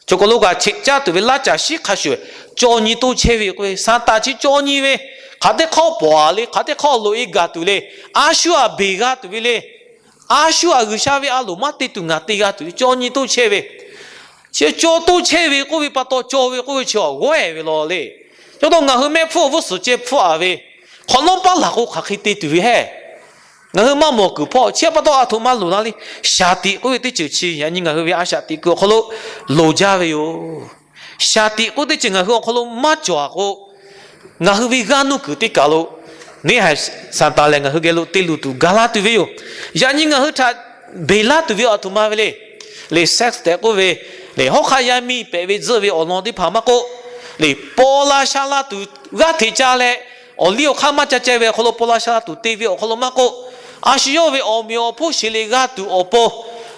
cawˬ kaˬ lo kaꞈ cheꞈ caˇ tuˬ ve laˇ caˬ shiˉ hk'a shuˍ caw nyi toˇ chehˇ ve k'o, Saˍtanˍ chi caw nyi ve, hk'aˬ teˇ hk'awˇ pawˍ-a le, hk'aˬ teˇ hk'awˇ loꞈ-e gaˬ tuˬ le, a shu aꞈ beˬ g'a tuˬ ve le, a shu aꞈ G'uiˬsha ve a loˍ maˇ te tuˬ ngaˬ te g'a tuˬ caw nyi toˇ chehˇ ve, chi caw toˇ chehˇ ve k'oˆ ve pa taw, caw ve k'oˆ ve chi awˬ g'awˇ-ehˍ ve law le. Cawˇ taw ngaˬ hui mehˆ hpfuhˇ awˬ vuhˇ suhˍ ceh hpfuhˇ-a ve, hk'awꞈ nawˉ paˉ laˬ k'o hk'aˬ hk'e te tuˬ ve hehˉ, ngaˬ hui maˇ mawˬ kuiˬ hpawˇ. Chi pa taw a htoꞈ ma loˍ la le. Shaˍ tiꞈ k'oˆ ve teˇ ceuˬ chi yaꞈ nyi ngaˬ hui ve a shaꞈ teꞈ kuiˬ awˬ hk'aw lo loˍ jaˇ ve yoˬ. Shaˍ tiꞈ k'oˆ teˇ ceuˬ ngaˬ hui awˬ hk'aw lo maˇ cawˬ-a k'o, ngaˬ hui ve g'aˇ nuˇ kuiˬ teˇ kaˬ lo neˇ haiˬ Saˍtanˍ lehˬ ngaˬ hui geh lo te luˬ tuˬ gaˬ la tuˬ ve yoˬ. Yaꞈ nyi ngaˬ hui htaꞈ beˬ laˇ tuˬ ve a htoꞈ ma ve le. Le sex tehꞈ k'oˆ ve, le hawˉ hk'aˆ yaˇ miˇ pehꞈ ve tzuhˆ ve awˬ lawn teˇ hpaˍ maˇ k'oˆ, le paw la sha la tuˬ g'aˇ hteꞈ ca leh, awˬ liˇ awˬ hk'aˇ maˇ ca ceh ve awˬ hk'aw lo paw la sha la tuˬ te ve awˬ hk'aw lo maˇ k'oˆ, a shu yawˇ ve awˬ meꞈ awˬ hponˇ sheˍ le g'a tuˬ awˬ pon,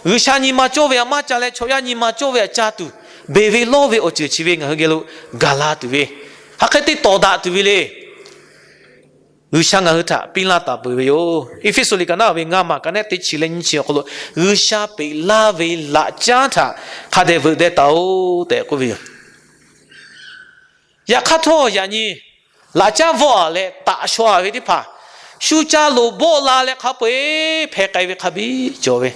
G'uiˬsha nyi ma cawˇ ve htaꞈ maˇ ca leh chaw yaˇ nyi ma cawˇ ve htaꞈ ca tuˬ, beˬ ve lawˇ ve awˬ ceuˬ chi ve ngaˬ hui geh lo gaˬ la tuˬ ve, hk'aˬ hk'e te tawˍ daꞈ tuˬ ve le. G'uiˬsha ngaˬ hui htaꞈ piˇ laˇ taˍ peuˬ ve yoˬ. Eˇfeˇsuꞈ liꞈ ka naˆ ve ngaˇ maˬ ka naˆ teˇ chi leh nyiˇ chi awˬ hk'aw lo, G'uiˬsha peꞈ laˇ ve laꞈ caˉ htaꞈ hk'a dehꞈ veuꞈ deh taˍ-oꞈ tehꞈ k'oˆ ve yoˬ. Yaꞈ hk'aˇ htawˇ yaꞈ nyi laꞈ caˉ vawˆ-a leh taꞈ shaw-a ve teˇ hpaˍ, shu ca loˍ bawˆ la leh hk'a peu-eˬ hpeh k'ai ve hk'a biˇ cawˬ ve,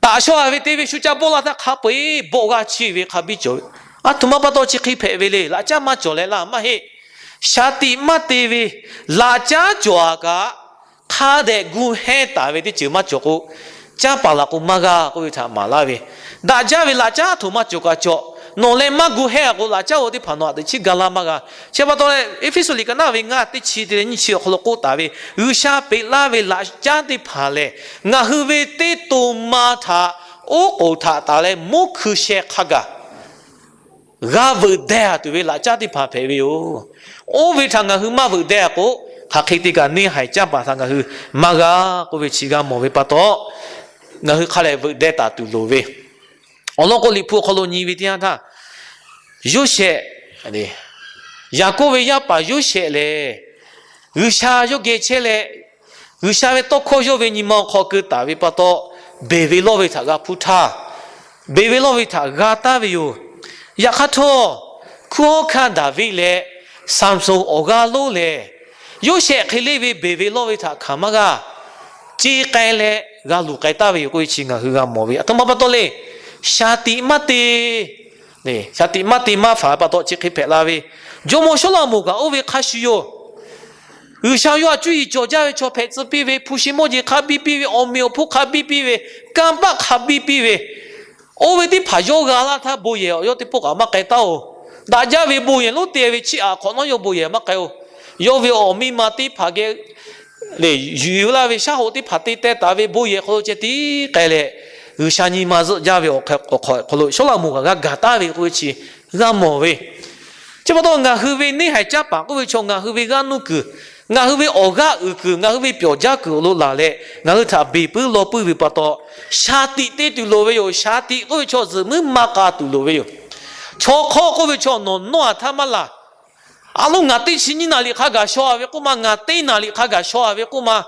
taꞈ shaw-a ve te ve shu ca bawˆ la htaˇ hk'a peu-eˬ bawˆ g'a chiˇ ve hk'a biˇ cawˬ ve, a htoꞈ ma pa taw chi hk'e hpehꞈ ve le. Laꞈ caˉ maˇ cawˬ leh laˇ maˇ heˆ. Shaˍ tiꞈ maˇ te ve laꞈ caˉ cawˬ-a kaꞈ, hk'a dehꞈ gu hehnˇ taˍ ve teˇ ceuˬ maˇ cawˬ k'o, canˇ paˍ laˬ k'o maˇ g'a k'oˆ ve htaꞈ maˍ laˇ ve, daꞈ jaˇ ve laꞈ caˉ a htoꞈ ma cawˬ kaꞈ cawˬ, nawˬ leh maˇ gu hehnˇ-a k'o, laꞈ caˉ-oˬ teˇ hpaˍ nawˬ aꞈ teꞈ chiˉ ga laˇ maˇ g'a. Chi pa taw leh Eˇfeˇsuꞈ liꞈ ka naˆ ve ngaˇ teˇ chi te leh nyiˇ chi awˬ hk'aw lo k'oˆ taˍ ve, G'uiˬsha peꞈ laˇ ve laꞈ caˉ teˇ hpaˍ lehˬ, ngaˬ hui ve teˇ to ma htaꞈ oˉ k'oˍ htaꞈ taˍ leh mvuhˇ hkui sheh hk'a gaˬ g'a veuꞈ deh-a tuˬ ve laꞈ caˉ teˇ hpaˍ hpehꞈ ve yoˬ. Oˇ ve htaꞈ ngaˬ hui maˇ veuꞈ deh-a k'o, hk'aˬ hk'e te kaꞈ neˇ haiˬ canˇ paˍ htaꞈ ngaˬ hui maˇ g'a k'oˆ ve chi g'a mawˬ ve pa taw, ngaˬ hui hk'a dehꞈ veuꞈ deh taˍ tuˬ loˍ ve. Awˬ lawn k'o, Liꞈ hpu awˬ hk'aw lo nyi ve teˇ yanˇ htaˇ, Yoˇsehꞈ, Yaˍkoˆ ve yaˇ paˍ Yoˇsehꞈ lehˬ, G'uiˬsha yawˇ geh chehˇ leh, G'uiˬsha ve tawˇ hkawˇ yawˇ ve nyi ma awˬ hk'aw keu taˍ ve pa taw, beˬ ve lawˇ ve htaꞈ g'a hpuˇ htaˇ, beˬ ve lawˇ ve htaꞈ g'a taˍ ve yoˬ. Yaꞈ hk'aˇ htawˇ, hkunˉ hawˉ hkanˇ Daˍviˆ leh Saˍmsoˍ awˬ g'aˇ lonˉ lehˬ, Yoˇsehꞈ hk'e leˇ ve beˬ ve lawˇ ve htaꞈ hkanˍ maˇ g'a. Ce k'ai leh g'a luˬ k'ai taˍ ve yoˬ k'oˆ ve chi ngaˬ hui g'a mawˬ ve. A htoꞈ ma pa taw le, shaˍ tiꞈ maˇ te, shaˍ tiꞈ maˇ te maˇ hpanˍ ve pa taw chi hk'e hpehꞈ la ve. Jawˇmawˇ Sawˉlaꞈmonˍ kaꞈ oˇ ve hk'a shuˍ yoˬ. G'uiˬsha yawˇ htaꞈ cuˇ yiˍ cawˬ jaˇ ve chaw hpehꞈ tcuh piˇ ve, hpu shi mawˇ jeˬ hk'a biˇ piˇ ve, awˬ meꞈ awˬ hponˇ hk'a biˇ piˇ ve, kanˇ paˆ hk'a biˇ piˇ ve, oˇ ve teˇ hpaˍ yawˇ g'a laˇ htaˇ bon yehˬ yawˇ teˇ pawˆ kaꞈ maˇ k'ai taˉ-oˬ. Daꞈ jaˇ ve bon yehˬ lonˉ te ve chiˇ aꞈ hk'awꞈ nawˉ yawˇ bon yehˬ maˇ k'ai-oˬ. Yawˇ ve awˬ miˇ ma teˇ hpaˍ geh yuˬ laˇ ve shaˉ hoꞈ teˇ hpaˍ te teh taˍ ve bon yehˬ hk'aw lo ceh tiˉ k'ai leh, G'uiˬsha nyi ma zuhˆ jaˇ ve awˬ hk'aw lo Sawˉlaꞈmonˍ kaꞈ g'a gaˬ taˍ ve k'oˆ ve chi g'a mawˬ ve. Chi pa taw ngaˬ hui ve neˇ haiˬ caˉ paˍ k'oˆ ve chaw ngaˬ hui ve g'aˇ nuˇ kuiˬ, ngaˬ hui ve awˬ g'aˇ uiˍ kuiˬ, ngaˬ hui ve pyawˬ jaˇ kuiˬ awˬ lo laˬ leh ngaˬ hui htaꞈ beˬ puiˉ law puiˉ ve pa taw, shaˍ tiꞈ te tuˬ loˍ ve yoˬ. Shaˍ tiꞈ k'oˆ ve chaw zuhꞈ muiˉ maˇ k'a tuˬ loˍ ve yoˬ. Chaw hk'awˇ k'oˆ ve chaw nawˬ nawˇ a htaˇ maˇ laˬ. A loˉ ngaˬ teˇ chi nyiˇ naˍ riˍ hk'a gaˬ shaw a ve k'oˆ ma, ngaˬ teˇ naˍ riˍ hk'a gaˬ shaw a ve k'oˆ ma,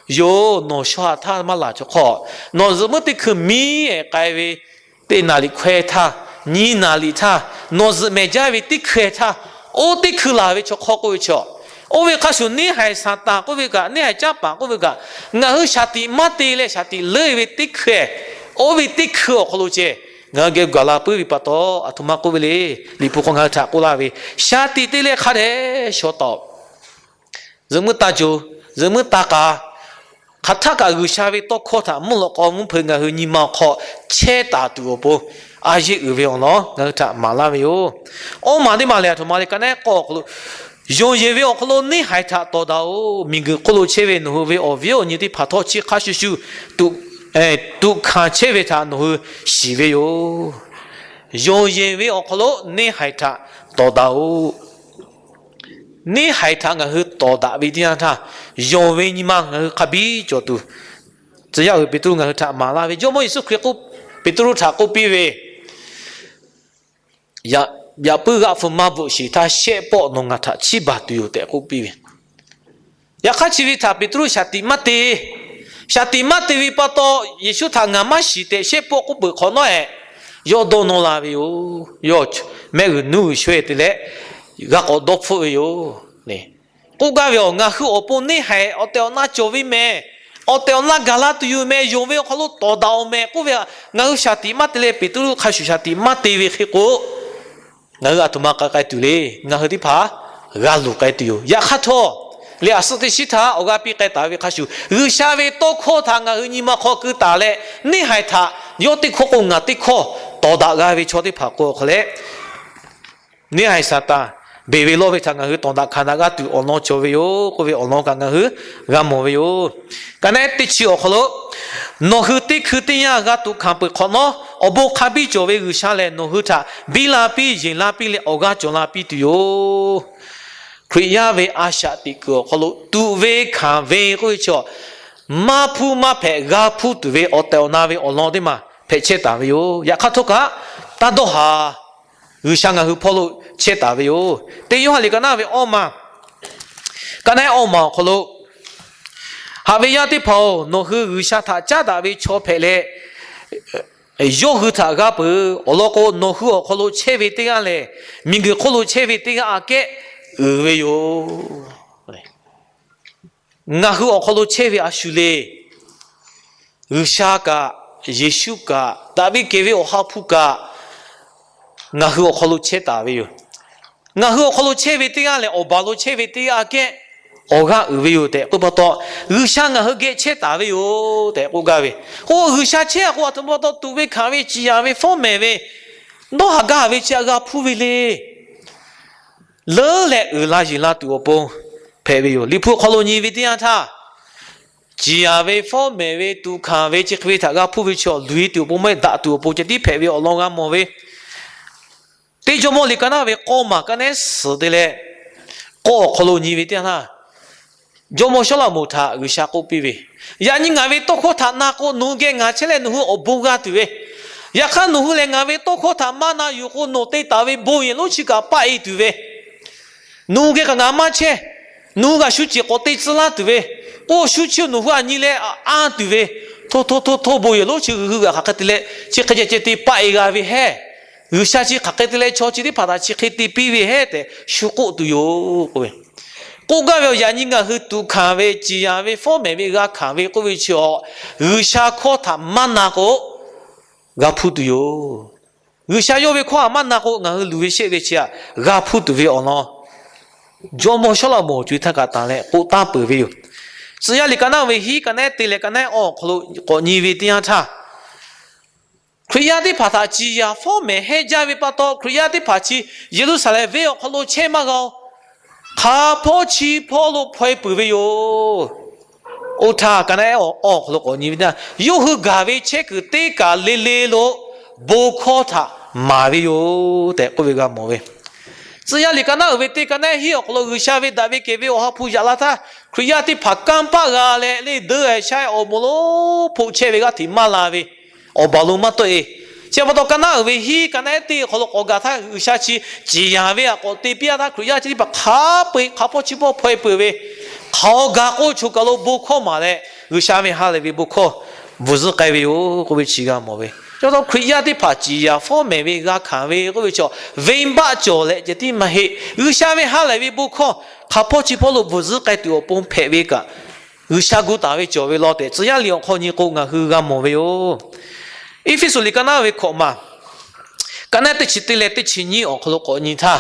yoˬ, nawˬ shaw a htaˇ maˇ laˬ. Chaw hk'awˇ, nawˬ zuhꞈ muiˉ teˇ hkui miˉ ehˍ k'ai ve, teˇ naˍ riˍ hkawehˇ htaˇ, nyiˇ naˍ riˍ htaˇ, nawˬ zuhꞈ mehˍ jaˇ ve teˇ hkui htaˇ, oˇ teˇ hkui laˬ ve chaw hk'awˇ k'oˆ ve chaw, oˇ ve hk'a shuˍ neˇ haiˬ Saˍtanˍ k'oˆ ve kaꞈ, neˇ haiˬ caˉ paˍ k'oˆ ve kaꞈ, ngaˬ hui shaˍ tiꞈ maˇ te leh shaˍ tiꞈ leuˉ ve teˇ hkui, oˇ ve teˇ hkui awˬ hk'aw lo ceh ngaˬ hui geh gaˬ la puiˉ ve pa taw, aˬ htoꞈ ma k'oˆ ve le. Liꞈ hpu hk'aw ngaˬ hui htaꞈ k'oˆ laˇ ve, shaˍ tiꞈ te leh hk'a dehꞈ shaw taˍ-oꞈ. Zuhꞈ muiˉ taˇ co, zuhꞈ muiˉ taˇ k'a, hk'aˬ htaˆ kaꞈ G'uiˬsha ve tawˇ hkawˇ htaꞈ mvuhˇ lawꞈ k'aw mvuhˇ hpeuꞈ ngaˬ hui nyi ma awˬ hk'aw chehˇ taˍ tuˬ awˬ pon, a yeˇ uiˍ ve awˬ lawn ngaˬ hui htaꞈ maˍ laˇ ve yoˬ. Awˇ maˬ teˇ maˬ lehˬ, aˬ htoꞈ ma le, ka naˉ k'awˇ awˬ hk'aw lo, yonˍ yeˬ ve awˬ hk'aw lo neˇ haiˬ htaꞈ tawˍ daꞈ-oꞈ. Miˬguiˬ hk'oˆ lo chehˇ ve nawˬ hui ve awˬ viˉ awˬ nyi teˇ hpaˍ htawˇ chi hk'a shuˍ shuˍ tuꞈ hkanˍ chehˇ ve htaꞈ nawˬ hui shiˍ ve yoˬ. Yonˍ yeˬ ve awˬ hk'aw lo neˇ haiˬ htaꞈ tawˍ daꞈ-oꞈ. Neˇ haiˬ htaꞈ ngaˬ hui tawˍ daꞈ ve teˇ yanˇ htaˇ, yonˍ ve nyi ma ngaˬ hui hk'a biˇ cawˬ tuˬ, tcuh yaˇ uiˍ Peˍtruˆ ngaˬ hui htaꞈ maˍ laˇ ve, Jawˇmawˇ Yeˍsuˆ Hkriꞈ k'oˆ, Peˍtruˆ htaꞈ k'oˆ piˇ ve, Yaꞈ puiˉ g'aˆ hpu maˇ bvuhꞈ sheˍ htaˇ, shehˆ pawˆ nawˬ ngaˬ htaꞈ chiˇ baˬ tuˬ yoˬ tehꞈ k'oˆ piˇ ve. Yaꞈ hk'aˇ chi ve htaꞈ Peˍtruˆ shaˍ tiꞈ maˇ te. Shaˍ tiꞈ maˇ te ve pa taw, Yeˍsuˆ htaꞈ ngaˬ maˇ shiˍ tehꞈ shehˆ pawˆ k'oˆ peuˬ hk'awꞈ nawˉ-ehˍ, yawˇ dawˇ nawˇ la ve yoˬ. Yawˇ mehˆ g'uiˬ nuˉ g'uiˬ shawehˇ te leh g'a k'awꞈ dawˇ hpfuhˆ ve yoˬ. K'oˆ gaˇ ve, Awˬ, ngaˬ hui awˬ pon neˇ haiˬ awˬ tehˬ awˬ na cawˬ ve mehˍ. Awˬ tehˬ awˬ na gaˬ la tuˬ yoˬ mehˍ. Yonˍ ve awˬ hk'aw lo tawˍ daꞈ-oꞈ mehˍ k'oˆ ve, ngaˬ hui shaˍ tiꞈ maˇ te leh Peˍtruˆ hk'a shuˍ shaˍ tiꞈ maˇ te ve hk'e k'o, ngaˬ hui aˬ htoꞈ ma k'ai k'ai tuˬ le. Ngaˬ hui teˇ hpaˍ g'a luˬ k'ai tuˬ yoˬ. Yaꞈ hk'aˇ htawˇ, leh a suhˆ teˇ shiˉ htaꞈ awˬ g'aˇ piˇ k'ai taˍ ve hk'a shuˍ, G'uiˬsha ve tawˇ hkawˇ htaꞈ ngaˬ hui nyi ma hk'aw keu taˍ leh, neˇ haiˬ htaꞈ yawˇ teˇ hkawˇ k'o ngaˬ teˇ hkawˇ tawˍ daꞈ g'a ve chaw teˇ hpaˍ k'o awˬ hk'aw leh, neˇ haiˬ Saˍtanˍ beˬ ve lawˇ ve htaꞈ ngaˬ hui tawˍ daꞈ hkanˍ daꞈ g'aˇ tuˬ awˬ lawn cawˬ ve yoˬ k'oˆ ve awˬ lawn kaꞈ ngaˬ hui g'a mawˬ ve yoˬ. Ka naˉ teˇ chi awˬ hk'aw lo, nawˬ hui teˇ hkui teˇ yanˇ g'a tuꞈ hkanˍ peuˬ hk'awꞈ nawˉ, awˬ bon hk'a biˇ cawˬ ve G'uiˬsha lehˬ, nawˬ hui htaꞈ biˇ la piˇ yeˬ la piˇ leh awˬ g'aˇ cawˬ la piˇ tuˬ yoˬ. Hkriꞈ yaˇ ve a shaꞈ teꞈ kuiˬ awˬ hk'aw lo tuꞈ ve hkanˍ ve k'oˆ ve chaw, maˇ hpuˇ maˇ hpehꞈ g'a hpuˇ tuˬ ve awˬ tehˬ awˬ na ve awˬ lawn teˇ maˬ hpehꞈ chehˇ taˍ ve yoˬ. Yaꞈ hk'aˇ htawˇ kaꞈ, taˇ dawˇ haˍ. G'uiˬsha ngaˬ hui hpawˇ lo chehˇ taˍ ve yoˬ. Teˇ Yoˇhanˬ liꞈ ka naˉ ve awˇ maˬ, ka naˉ awˇ maˬ awˬ hk'aw lo, Haꞈ ve yaˇ teˇ hpaˍ-oˬ, nawˬ hui G'uiˬsha htaꞈ caˉ daꞈ ve chaw hpehꞈ leh, yawˇ hui htaꞈ g'a peuˬ. Awˬ lawn k'o, nawˬ hui awˬ hk'aw lo chehˇ ve teˇ g'aˇ lehˬ, miˬguiˬ hk'oˆ lo chehˇ ve teˇ g'aˇ aꞈ kehˉ uiˍ ve yoˬ. Ngaˬ hui awˬ hk'aw lo chehˇ ve a shu le. G'uiˬsha kaꞈ, Yeˍsuˆ kaꞈ, daꞈ ve kehˬ ve Awˬ ha hpu kaꞈ, ngaˬ hui awˬ hk'aw lo chehˇ taˍ ve yoˬ. Ngaˬ hui awˬ hk'aw lo chehˇ ve teˇ g'aˇ lehˬ, awˬ baˬ lo chehˇ ve teˇ g'aˇ aꞈ kehˉ awˬ g'aˇ uiˍ ve yoˬ tehꞈ k'oˆ pa taw, G'uiˬsha ngaˬ hui geh chehˇ taˍ ve yoˬ tehꞈ k'oˆ gaˇ ve. K'o, G'uiˬsha chehˇ a k'o, aˬ htoꞈ ma pa taw tuꞈ ve hkanˍ ve, ciˍ yanˍ ve, fawˉ mehˍ ve, dawˇ haˍ gaˇ ve chi a g'a hpuˇ ve le. Leuˉ leh uiˍ la yeˬ la tuˬ awˬ pon hpehꞈ ve yoˬ. Liꞈ hpu awˬ hk'aw lo nyi ve teˇ yanˇ htaˇ, ciˍ yanˍ ve, fawˉ mehˍ ve, tuꞈ hkanˍ ve, chi hk'e ve htaꞈ g'a hpuˇ ve chaw, luˬ e tuˬ awˬ pon maˇ heˆ, daꞈ tuˬ awˬ pon ceh tiˉ hpehꞈ ve awˬ lawn g'a mawˬ ve. Teˇ Jawˇmawˇ liꞈ ka naˉ ve k'awˇ maˬ ka nehˉ suhˍ te leh, k'awˇ awˬ hk'aw lo nyi ve teˇ yanˇ htaˇ, Jawˇmawˇ Sawˉlaꞈmonˍ htaꞈ G'uiˬsha k'oˆ piˇ ve, Yaꞈ nyi ngaˬ ve tawˇ hkawˇ htaꞈ na k'o, nawˬ hui geh ngaˬ chehˇ leh nawˬ hui awˬ bon g'a tuˬ ve, yaꞈ hk'aˇ nawˬ hui lehˬ ngaˬ ve tawˇ hkawˇ htaꞈ maˇ na yuˬ k'o, nawˬ te taˍ ve bon yehˬ lonˉ chi kaꞈ paˆ e tuˬ ve, nawˬ hui geh kaꞈ ngaˬ maˇ chehˇ. Nawˬ hui g'aꞈ shu ceˬ k'awꞈ te tcuh laˇ tuˬ ve, k'o shu chi nawˬ hui aꞈ nyi leh anˇ tuˬ ve, hto hto hto hto bon yehˬ lonˉ chi hui g'aꞈ hk'aˬ hk'e te leh, chi hk'e ceh ceh te paˆ e g'a ve hehˉ. G'uiˬsha chi hk'aˬ hk'e te leh chaw chi teˇ hpaˍ htaꞈ chi hk'e te piˇ ve hehˉ tehꞈ shu k'oˆ tuˬ yoˬ k'oˆ ve. K'oˆ gaˇ ve, Yaꞈ nyi ngaˬ hui tuꞈ hkanˍ ve, ciˍ yanˍ ve, fawˉ mehˍ ve, g'a hkanˍ ve k'oˆ ve chi awˬ, G'uiˬsha hkawˇ htaꞈ maˇ na k'o, g'a hpuˇ tuˬ yoˬ. G'uiˬsha yawˇ ve hkawˇ htaꞈ maˇ na k'o, ngaˬ hui luˬ ve shehˆ ve chi htaꞈ g'a hpuˇ tuˬ ve awˬ lawn, Jawˇmawˇ Sawˉlaꞈmonˍ awˬ co e htaˇ kaꞈ tanˬ leh k'oˆ taˉ peuˬ ve yoˬ. Tcuh yaˇ liꞈ ka naˉ ve hiˉ ka nehˉ te leh ka nehˉ awˬ hk'aw lo k'awꞈ nyi ve teˇ yanˇ htaˇ, Hkriꞈ yaˇ teˇ hpaˍ htaꞈ ciˍ yanˍ fawˉ mehˍ hehnˇ jaˇ ve pa taw, Hkriꞈ yaˇ teˇ hpaˍ chi Yeˍruˆsaˍlehnˍ venˇ awˬ hk'aw lo chehˇ maˇ g'a-oˬ. Hk'a hpawˇ chi hpawˇ lo hpaw e peuˬ ve yoˬ. Oˇ htaˇ ka naˉ awˬ hk'aw lo k'awꞈ nyi ve teˇ yanˇ, yawˇ hui gaˬ ve chehˇ kuiˬ teˇ kaˬ le le lo bon hkawˇ htaꞈ maˍ ve yoˬ tehꞈ k'oˆ ve g'a mawˬ ve. Tcuh yaˇ liꞈ ka naˉ uiˍ ve teˇ ka naˉ hiˉ awˬ hk'aw lo G'uiˬsha ve daꞈ ve kehˬ ve awˬ ha hpu yaꞈ la htaˇ, Hkriꞈ yaˇ teˇ hpaˍ kanˇ paˆ g'a leh, le deuˇ-e sha-e awˬ moˍ lonˉ hpoˆ chehˇ ve g'aˇ hteꞈ maˇ la ve, awˬ baˬ lo maˇ tawˆ-e. Chi pa taw ka naˉ uiˍ ve hiˉ ka naˉ ehˉ teˇ awˬ hk'aw lo k'awꞈ gaˬ htaˇ, G'uiˬsha chi ciˍ yanˍ ve htaꞈ k'awꞈ te piˇ-a htaˇ, Hkriꞈ yaˇ chi teˇ hpaˍ hk'a peu-eˬ hk'a hpawˇ chi hpawˇ hpaw-e peuˬ ve, hk'aˬ hk'aw gaˬ k'o choˬ kaˬ lo bon hkawˇ maˍ leh, G'uiˬsha ve ha lehˬ ve bon hkawˇ bvuhˬ zuhˆ k'ai ve yoˬ k'oˆ ve chi g'a mawˬ ve. Chi pa taw Hkriꞈ yaˇ teˇ hpaˍ ciˍ yanˍ fawˉ mehˍ ve g'a hkanˍ ve k'oˆ ve chaw, venˇbaˆ cawˬ leh ceh tiˉ maˇ heˆ. G'uiˬsha ve ha lehˬ ve bon hkawˇ hk'a hpawˇ chi hpawˇ lo bvuhˬ zuhˆ k'ai tuˬ awˬ pon hpehꞈ ve kaꞈ, G'uiˬsha gu taˍ ve cawˬ ve law tehꞈ, tcuh yaˇ liꞈ awˬ hk'aw nyi k'o ngaˬ hui g'a mawˬ ve yoˬ. Eˇfeˇsuꞈ liꞈ ka naˉ ve hkawꞈ maˬ, ka naˉ teˇ chi teˇ leh teˇ chi nyiˇ awˬ hk'aw lo k'awꞈ nyi htaˇ,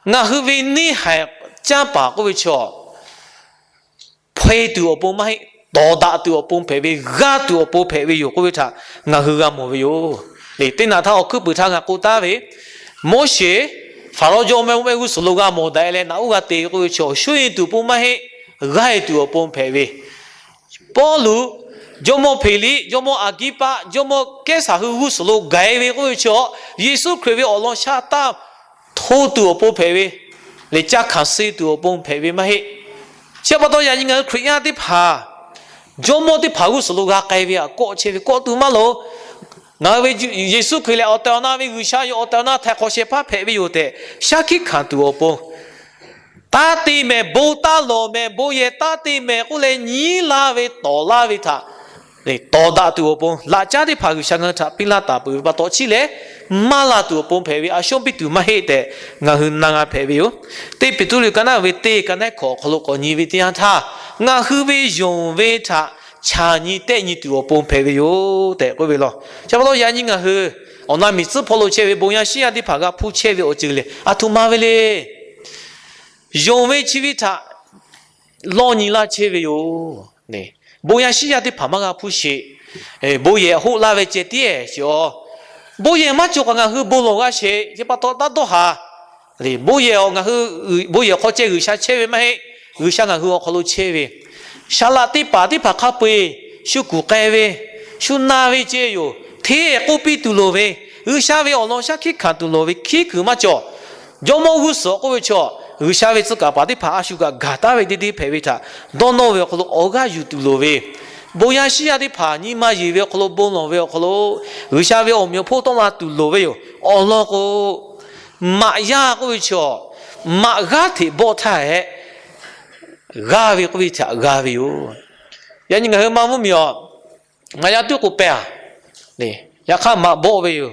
ngaˬ hui ve neˇ haiˬ canˇ paˍ k'oˆ ve chaw, hpaw-e tuˬ awˬ pon maˇ heˆ, tawˍ daꞈ tuˬ awˬ pon hpehꞈ ve, g'aˇ tuˬ awˬ pon hpehꞈ ve yoˬ k'oˆ ve htaꞈ ngaˬ hui g'a mawˬ ve yoˬ. Teˇ naꞈ htaˇ awˬ hkuiˉ puiˍ htaˇ ngaˬ k'oˆ taˉ ve, Moˉseˍ, Hpaˍrawˇ jawˇmawˇ mehˆ g'uˇ suhˍ lo g'a mawˬ daꞈ-e leh naꞈ uˉ g'a te ve k'oˆ ve chaw, shuˉ-e tuˬ pon maˇ heˆ, g'aˇ-e tuˬ awˬ pon hpehꞈ ve, Pawˇluꞈ, jawˇmawˇ Hpeˍliˆ, jawˇmawˇ Aˍgiˉpaˆ, jawˇmawˇ Kehˉsaˍ hui g'uˇ suhˍ lo gaˬ-e ve k'oˆ ve chaw, Yeˍsuˆ Hkriꞈ ve awˬ lawn shaˉ taˇ hto tuˬ awˬ pon hpehꞈ ve, leh caˇ hkanˍ suh tuˬ awˬ pon hpehꞈ ve maˇ heˆ. Chi pa taw yaꞈ nyi ngaˬ hui Hkriꞈ yaˇ teˇ hpaˍ, jawˇmawˇ teˇ hpaˍ g'uˇ suhˍ lo g'a k'ai ve htaꞈ kawˆ chehˇ ve kawˆ tuˬ maˇ loˍ. Ngaˬ hui ve Yeˍsuˆ Hkriꞈ lehˬ awˬ tehˬ awˬ na ve G'uiˬsha yoˬ, awˬ tehˬ awˬ na htaiˍ hk'awꞈ shehˍ hpaˇ hpehꞈ ve yoˬ tehꞈ shaˉ hkiˆ hkanˍ tuˬ awˬ pon, taˇ te mehˍ, bon taˇ lawˬ mehˍ, bon yehˬ taˇ te mehˍ k'oˆ leh nyi laˇ ve tawˍ laˇ ve htaꞈ tawˍ daꞈ tuˬ awˬ pon, laꞈ caˉ teˇ hpaˍ G'uiˬsha ngaˬ hui htaꞈ piˇ laˇ taˍ peuˬ ve pa taw chi lehˬ, maˇ la tuˬ awˬ pon hpehꞈ ve, a shawˉ piˇ tuˬ maˇ heˆ tehꞈ ngaˬ hui na g'a hpehꞈ ve yoˬ. Teˇ Peˍtruˆ liꞈ ka naˉ ve teˇ ka naˉ hkawꞈ awˬ hk'aw lo k'awꞈ nyi ve teˇ yanˇ htaˇ, ngaˬ hui ve yonˍ ve htaꞈ chaˬ nyi tehˆ nyi tuˬ awˬ pon hpehꞈ ve yoˬ tehꞈ k'oˆ ve law. Chi pa taw yaꞈ nyi ngaˬ hui awˬ na miˬ tcuhˉ hpawˇ lo chehˇ ve bon yaˇ shiˉ yaˇ teˇ hpaˍ g'a hpuˇ chehˇ ve awˬ ceuˬ lehˬ, a htoꞈ ma ve le. Yonˍ ve chi ve htaꞈ lawˇ nyi laˇ chehˇ ve yoˬ. Bon yaˇ shiˉ yaˇ teˇ hpaˍ maˇ g'a hpuˇ sheˍ. Bon yehˬ hoˆ laˇ ve ceh tiˉ sheˍ-aˬ. Bon yehˬ maˇ cawˬ kaꞈ ngaˬ hui bon lawˬ g'a sheˍ. Chi pa taw taˇ dawˇ haˍ. Bon yehˬ ngaˬ hui, bon yehˬ hk'aw ceh G'uiˬsha chehˇ ve maˇ heˆ. G'uiˬsha ngaˬ hui awˬ hk'aw lo chehˇ ve, saˍ laꞈ teˇ hpaˍ teˇ hpaˍ hk'a peu-eˬ shu kuˬ k'ai ve, shu na ve ceh yoˬ. Hteˇ k'oˆ piˇ tuˬ loˍ ve, G'uiˬsha ve awˬ lawn shaˉ hkiˆ hkanˍ tuˬ loˍ ve hkiˉ kuiˬ maˇ cawˬ. Jawˇmawˇ g'uˇ suhˍ k'oˆ ve chaw, G'uiˬsha ve tcuh kaˍ paˍ teˇ hpaˍ a shu kaꞈ gaˬ taˉ ve deˇ deˇ hpehꞈ ve htaꞈ dawˇ nawˇ ve awˬ hk'aw lo awˬ g'aˇ yuˬ tuˬ loˍ ve, bon yaˇ shiˉ yaˇ teˇ hpaˍ nyi ma yeˬ ve awˬ hk'aw lo, bon lawˬ ve awˬ hk'aw lo, G'uiˬsha ve awˬ meꞈ awˬ hponˇ tawˆ la tuˬ loˍ ve yoˬ. Awˬ lawn k'o, maꞈ yaˇ k'oˆ ve chaw, maꞈ g'aˇ hteꞈ bawˆ htaˇ hehꞈ, g'aˇ ve k'oˆ ve htaꞈ g'a ve yoˬ. Yaꞈ nyi ngaˬ hui maˇ mvuhˇ miˬ-aˬ, ngaˬ yaˇ tuˉ k'o pehˇ-a. Yaꞈ hk'aˇ maꞈ bawˆ ve yoˬ.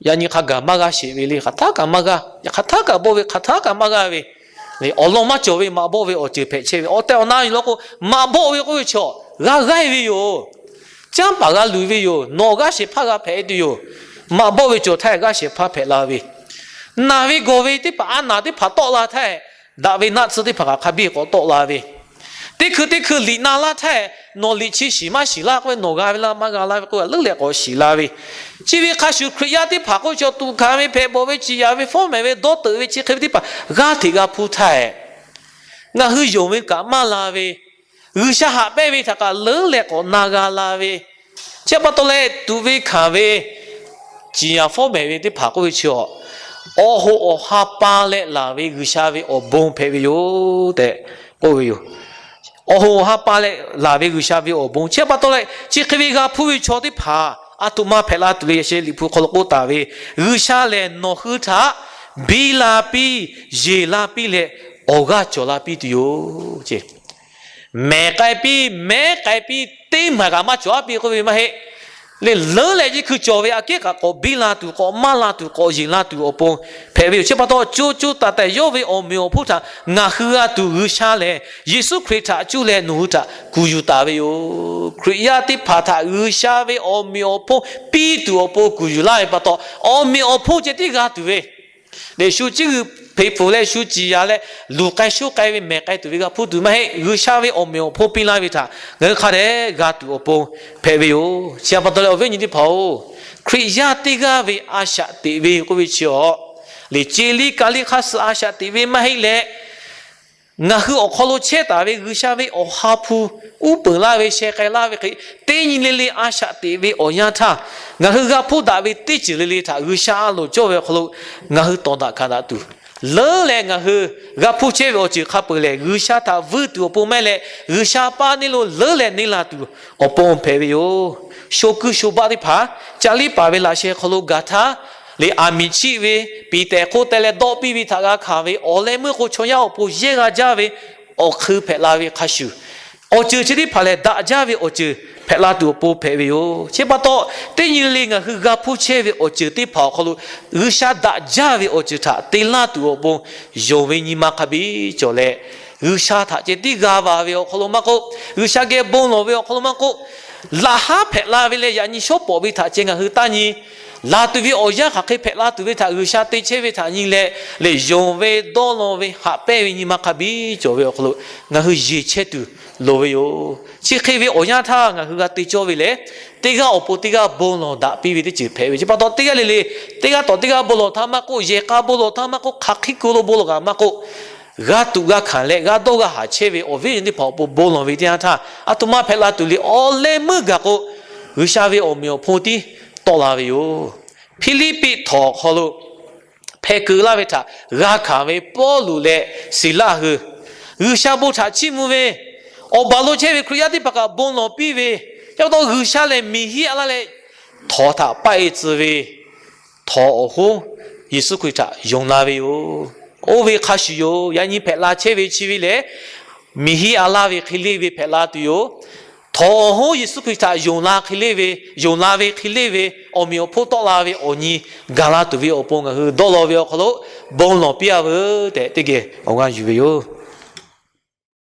Yaꞈ nyi hk'a gaˬ maˇ g'a sheˍ ve le, hk'aˬ htaˇ kaꞈ maˇ g'a, yaꞈ hk'aˬ htaˇ kaꞈ bawˆ ve, hk'aˬ htaˇ kaꞈ maˇ g'a ve, awˬ lawn maˇ cawˬ ve maꞈ bawˆ ve awˬ ceuˬ hpehꞈ chehˇ ve. Awˬ tehˬ awˬ na yoˬ law k'o, maꞈ bawˆ ve k'oˆ ve chaw, g'a g'aˇ-e ve yoˬ. Canˇ paˍ g'a luˬ ve yoˬ. Nawˬ g'aˇ shehˍ hpaˇ g'a hpehꞈ tuˬ yoˬ. Maꞈ bawˆ ve cawˬ htaˇ g'aˇ shehˍ hpaˇ hpehꞈ la ve, naˬ ve gawˬ ve teˇ hpaˍ, a naˬ teˇ hpaˍ tawˆ la htaˇ, daꞈ ve naˆ tsuhˇ teˇ hpaˍ kaꞈ hk'a biˇ k'awꞈ tawˆ la ve, teˇ hkui teˇ hkui liꞈ na laˇ htaˇ, nawˬ liꞈ chi shiˍ maˇ shiˍ laˇ k'oˆ ve, nawˬ g'a ve laˇ maˇ g'a laˇ ve k'oˆ ve leuˉ leh k'awꞈ shiˍ la ve, chi ve hk'a shuˍ Hkriꞈ yaˇ teˇ hpaˍ k'oˆ ve chaw tuꞈ hkanˍ ve hpehꞈ bawˬ ve ciˍ yanˍ ve fawˉ mehˍ ve dawˇ teuꞈ ve chi hk'e ve teˇ hpaˍ g'aˇ hteꞈ g'a hpuˇ htaˇ, ngaˬ hui yonˍ ve kaꞈ maˇ la ve, G'uiˬsha haꞈ pehnˇ ve htaꞈ kaꞈ leuˉ leh k'awꞈ na g'a la ve, chi pa taw leh tuꞈ ve hkanˍ ve ciˍ yanˍ fawˉ mehˍ ve teˇ hpaˍ k'oˆ ve chi, awˬ hoꞈ awˬ ha pa leh laˬ ve G'uiˬsha ve awˬ bon hpehꞈ ve yoˬ tehꞈ k'oˆ ve yoˬ. Awˬ hoꞈ awˬ ha pa leh laˬ ve G'uiˬsha ve awˬ bon. Chi pa taw leh chi hk'e ve g'a hpuˇ ve chaw teˇ hpaˍ a htoꞈ ma hpehꞈ la tuˬ le. Yaꞈ sheh Liꞈ hpu hk'aw lo k'oˆ taˍ ve, G'uiˬsha lehˬ nawˬ hui htaꞈ biˇ la piˇ, yeˬ la piˇ leh awˬ g'aˇ cawˬ la piˇ tuˬ yoˬ. Mehˬ k'ai piˇ, mehˉ k'ai piˇ, teˇ maˬ kaꞈ maˇ cawˬ a piˇ k'oˆ ve maˇ heˆ. Leh leuˉ leh nyiˇ hkui cawˬ ve aꞈ kehˉ kaꞈ k'awꞈ biˇ la tuˬ, k'awꞈ maˇ la tuˬ, k'awꞈ yeˬ la tuˬ awˬ pon hpehꞈ ve yoˬ. Chi pa taw co co taiˍ taiˍ yawˇ ve awˬ meꞈ awˬ hponˇ htaꞈ ngaˬ hui g'a tuˬ G'uiˬsha lehˬ, Yeˍsuˆ Hkriꞈ htaꞈ cuˇ leh nawˬ hui htaꞈ kuˬ yuˬ taˍ ve yoˬ. Hkriꞈ yaˇ teˇ hpaˍ htaꞈ G'uiˬsha ve awˬ meꞈ awˬ hponˇ piˇ tuˬ awˬ pon kuˬ yuˬ laˇ ve pa taw, awˬ meꞈ awˬ hponˇ ceh tiˉ g'a tuˬ ve, leh shu ciˉ g'uiˬ hpeꞈ pfuhˍ leh shu ciˍ yanˍ leh luˬ k'ai shoˉ k'ai ve mehˬ k'ai tuˬ ve g'a hpuˇ tuˬ maˇ heˆ. G'uiˬsha ve awˬ meꞈ awˬ hponˇ piˇ laˇ ve htaꞈ ngaˬ hui hk'a dehꞈ g'a tuˬ awˬ pon hpehꞈ ve yoˬ. Chi pa taw leh awˬ viˉ awˬ nyi teˇ hpaˍ-oˬ, Hkriꞈ yaˇ teˇ g'aˇ ve a shaꞈ teꞈ ve k'oˆ ve chi awˬ, leh ceˬ liˇ ka liˇ hk'aˇ suh a shaꞈ teꞈ ve maˇ heˆ leh, Ngaˬ hui awˬ hk'aw lo chehˇ taˍ ve G'uiˬsha ve Awˬ ha hpu uˉ peunˍ laˇ ve sheh k'ai laˇ ve hk'e, teˇ nyi le le a shaꞈ teꞈ ve awˬ yanˇ htaˇ, ngaˬ hui g'a hpuˇ daꞈ ve teˇ ceuˬ le le htaꞈ G'uiˬsha a loˍ cawˇ ve awˬ hk'aw lo ngaˬ hui tawˍ daꞈ hkanˍ daꞈ tuˬ, leuˉ leh ngaˬ hui g'a hpuˇ chehˇ ve awˬ ceuˬ hk'a peuˬ lehˬ, G'uiˬsha htaꞈ vuiˇ tuˬ awˬ pon maˇ heˆ leh, G'uiˬsha paˇ neˇ lo leuˉ leh neˇ la tuˬ awˬ pon hpehꞈ ve yoˬ. Sho kuiˇ sho baˆ teˇ hpaˍ caˇ liˇ paˍ ve laꞈ sheh hk'aw lo gaˬ htaˇ, le aˬ miˍ chiˆ ve Peˍtehˍ hk'oˆ teh leh dawˆ piˇ ve htaꞈ g'a hkanˍ ve awˬ leh meuˇ k'o, chaw yaˇ awˬ pon yehˇ g'a jaˇ ve awˬ hk'eun hpehꞈ la ve hk'a shuˍ, awˬ ceuˬ chi teˇ hpaˍ lehˬ daꞈ jaˇ ve awˬ ceuˬ hpehꞈ la tuˬ awˬ pon hpehꞈ ve yoˬ. Chi pa taw, teˇ nyi le le ngaˬ hui g'a hpuˇ chehˇ ve awˬ ceuˬ teˇ hpaˍ awˬ hk'aw lo G'uiˬsha daꞈ jaˇ ve awˬ ceuˬ htaꞈ te laˇ tuˬ awˬ pon yonˍ ve nyi ma hk'a biˇ cawˬ leh, G'uiˬsha htaꞈ ceh tiˉ g'a va ve awˬ hk'aw lo maˇ k'oˆ, G'uiˬsha geh bon lawˬ ve awˬ hk'aw lo maˇ k'oˆ, laꞈ haˉ hpehꞈ la ve leh yaꞈ nyi shawˉ pawˍ ve htaꞈ ceh ngaˬ hui taˇ nyi. Laˬ tuˬ ve awˬ yanˇ hk'aˬ hk'e hpehꞈ la tuˬ ve htaꞈ G'uiˬsha te chehˇ ve htaꞈ nyi leh, lehˬ yonˍ ve, dawˇ law ve, haꞈ pehnˇ ve nyi ma hk'a biˇ cawˬ ve awˬ hk'aw lo ngaˬ hui yeˬ chehˇ tuˬ loˍ ve yoˬ. Chi hk'e ve awˬ yanˇ htaˇ ngaˬ hui g'a te cawˇ ve lehˬ, teˇ g'aˇ awˬ pon teˇ g'aˇ bon lawˬ daꞈ piˇ ve teˇ ceuˬ hpehꞈ ve. Chi pa taw, teˇ g'aˇ le le teˇ g'aˇ tawˍ teˇ g'aˇ bon lawˬ htaˇ maˇ k'oˆ, yehˬ k'a bon lawˬ htaˇ maˇ k'oˆ, hk'aˬ hk'e kuiˬ lo bon lawˬ kaꞈ maˇ k'oˆ, g'a tuꞈ g'a hkanˍ leh g'a dawˇ g'a haˍ chehˇ ve awˬ viˉ awˬ nyi teˇ hpaˍ awˬ pon bon lawˬ ve teˇ yanˇ htaˇ, a htoꞈ ma hpehꞈ la tuˬ le, awˬ leh meuˇ gaˬ k'o, G'uiˬsha ve awˬ meꞈ awˬ hponˇ tiˉ tawˆ la ve yoˬ. Hpiˇliˇpiˆ htawnˍ awˬ hk'aw lo hpeh keu laˇ ve htaꞈ g'a hkanˍ ve Pawˇluꞈ leh Siˍlaˆ hui, G'uiˬsha bon htaꞈ chiˇ mvuh ve, awˬ baˬ lo chehˇ ve Hkriꞈ yaˇ teˇ hpaˍ kaꞈ bon lawˬ piˇ ve, chi pa taw G'uiˬsha lehˬ miˬ hiˉ a laˇ leh, htawnˍ htaꞈ paˆ e tcuh ve, htawnˍ awˬ hoˉ Yeˍsuˆ Hkriꞈ htaꞈ yonˍ la ve yoˬ. Oˇ ve hk'a shuˍ yoˬ. Yaꞈ nyi hpehꞈ la chehˇ ve chi ve lehˬ, miˬ hiˉ a laˇ ve hk'e leˇ ve hpehꞈ la tuˬ yoˬ. Htawnˍ awˬ hoˉ Yeˍsuˆ Hkriꞈ htaꞈ yonˍ la hk'e leˇ ve, yonˍ la ve hk'e leˇ ve, awˬ meꞈ awˬ hponˇ tawˆ la ve awˬ nyi gaˬ la tuˬ ve awˬ pon ngaˬ hui dawˇ law ve awˬ hk'aw lo bon lawˬ piˇ a veuˬ tehꞈ teˇ geh awˬ g'aˇ yuˬ ve yoˬ.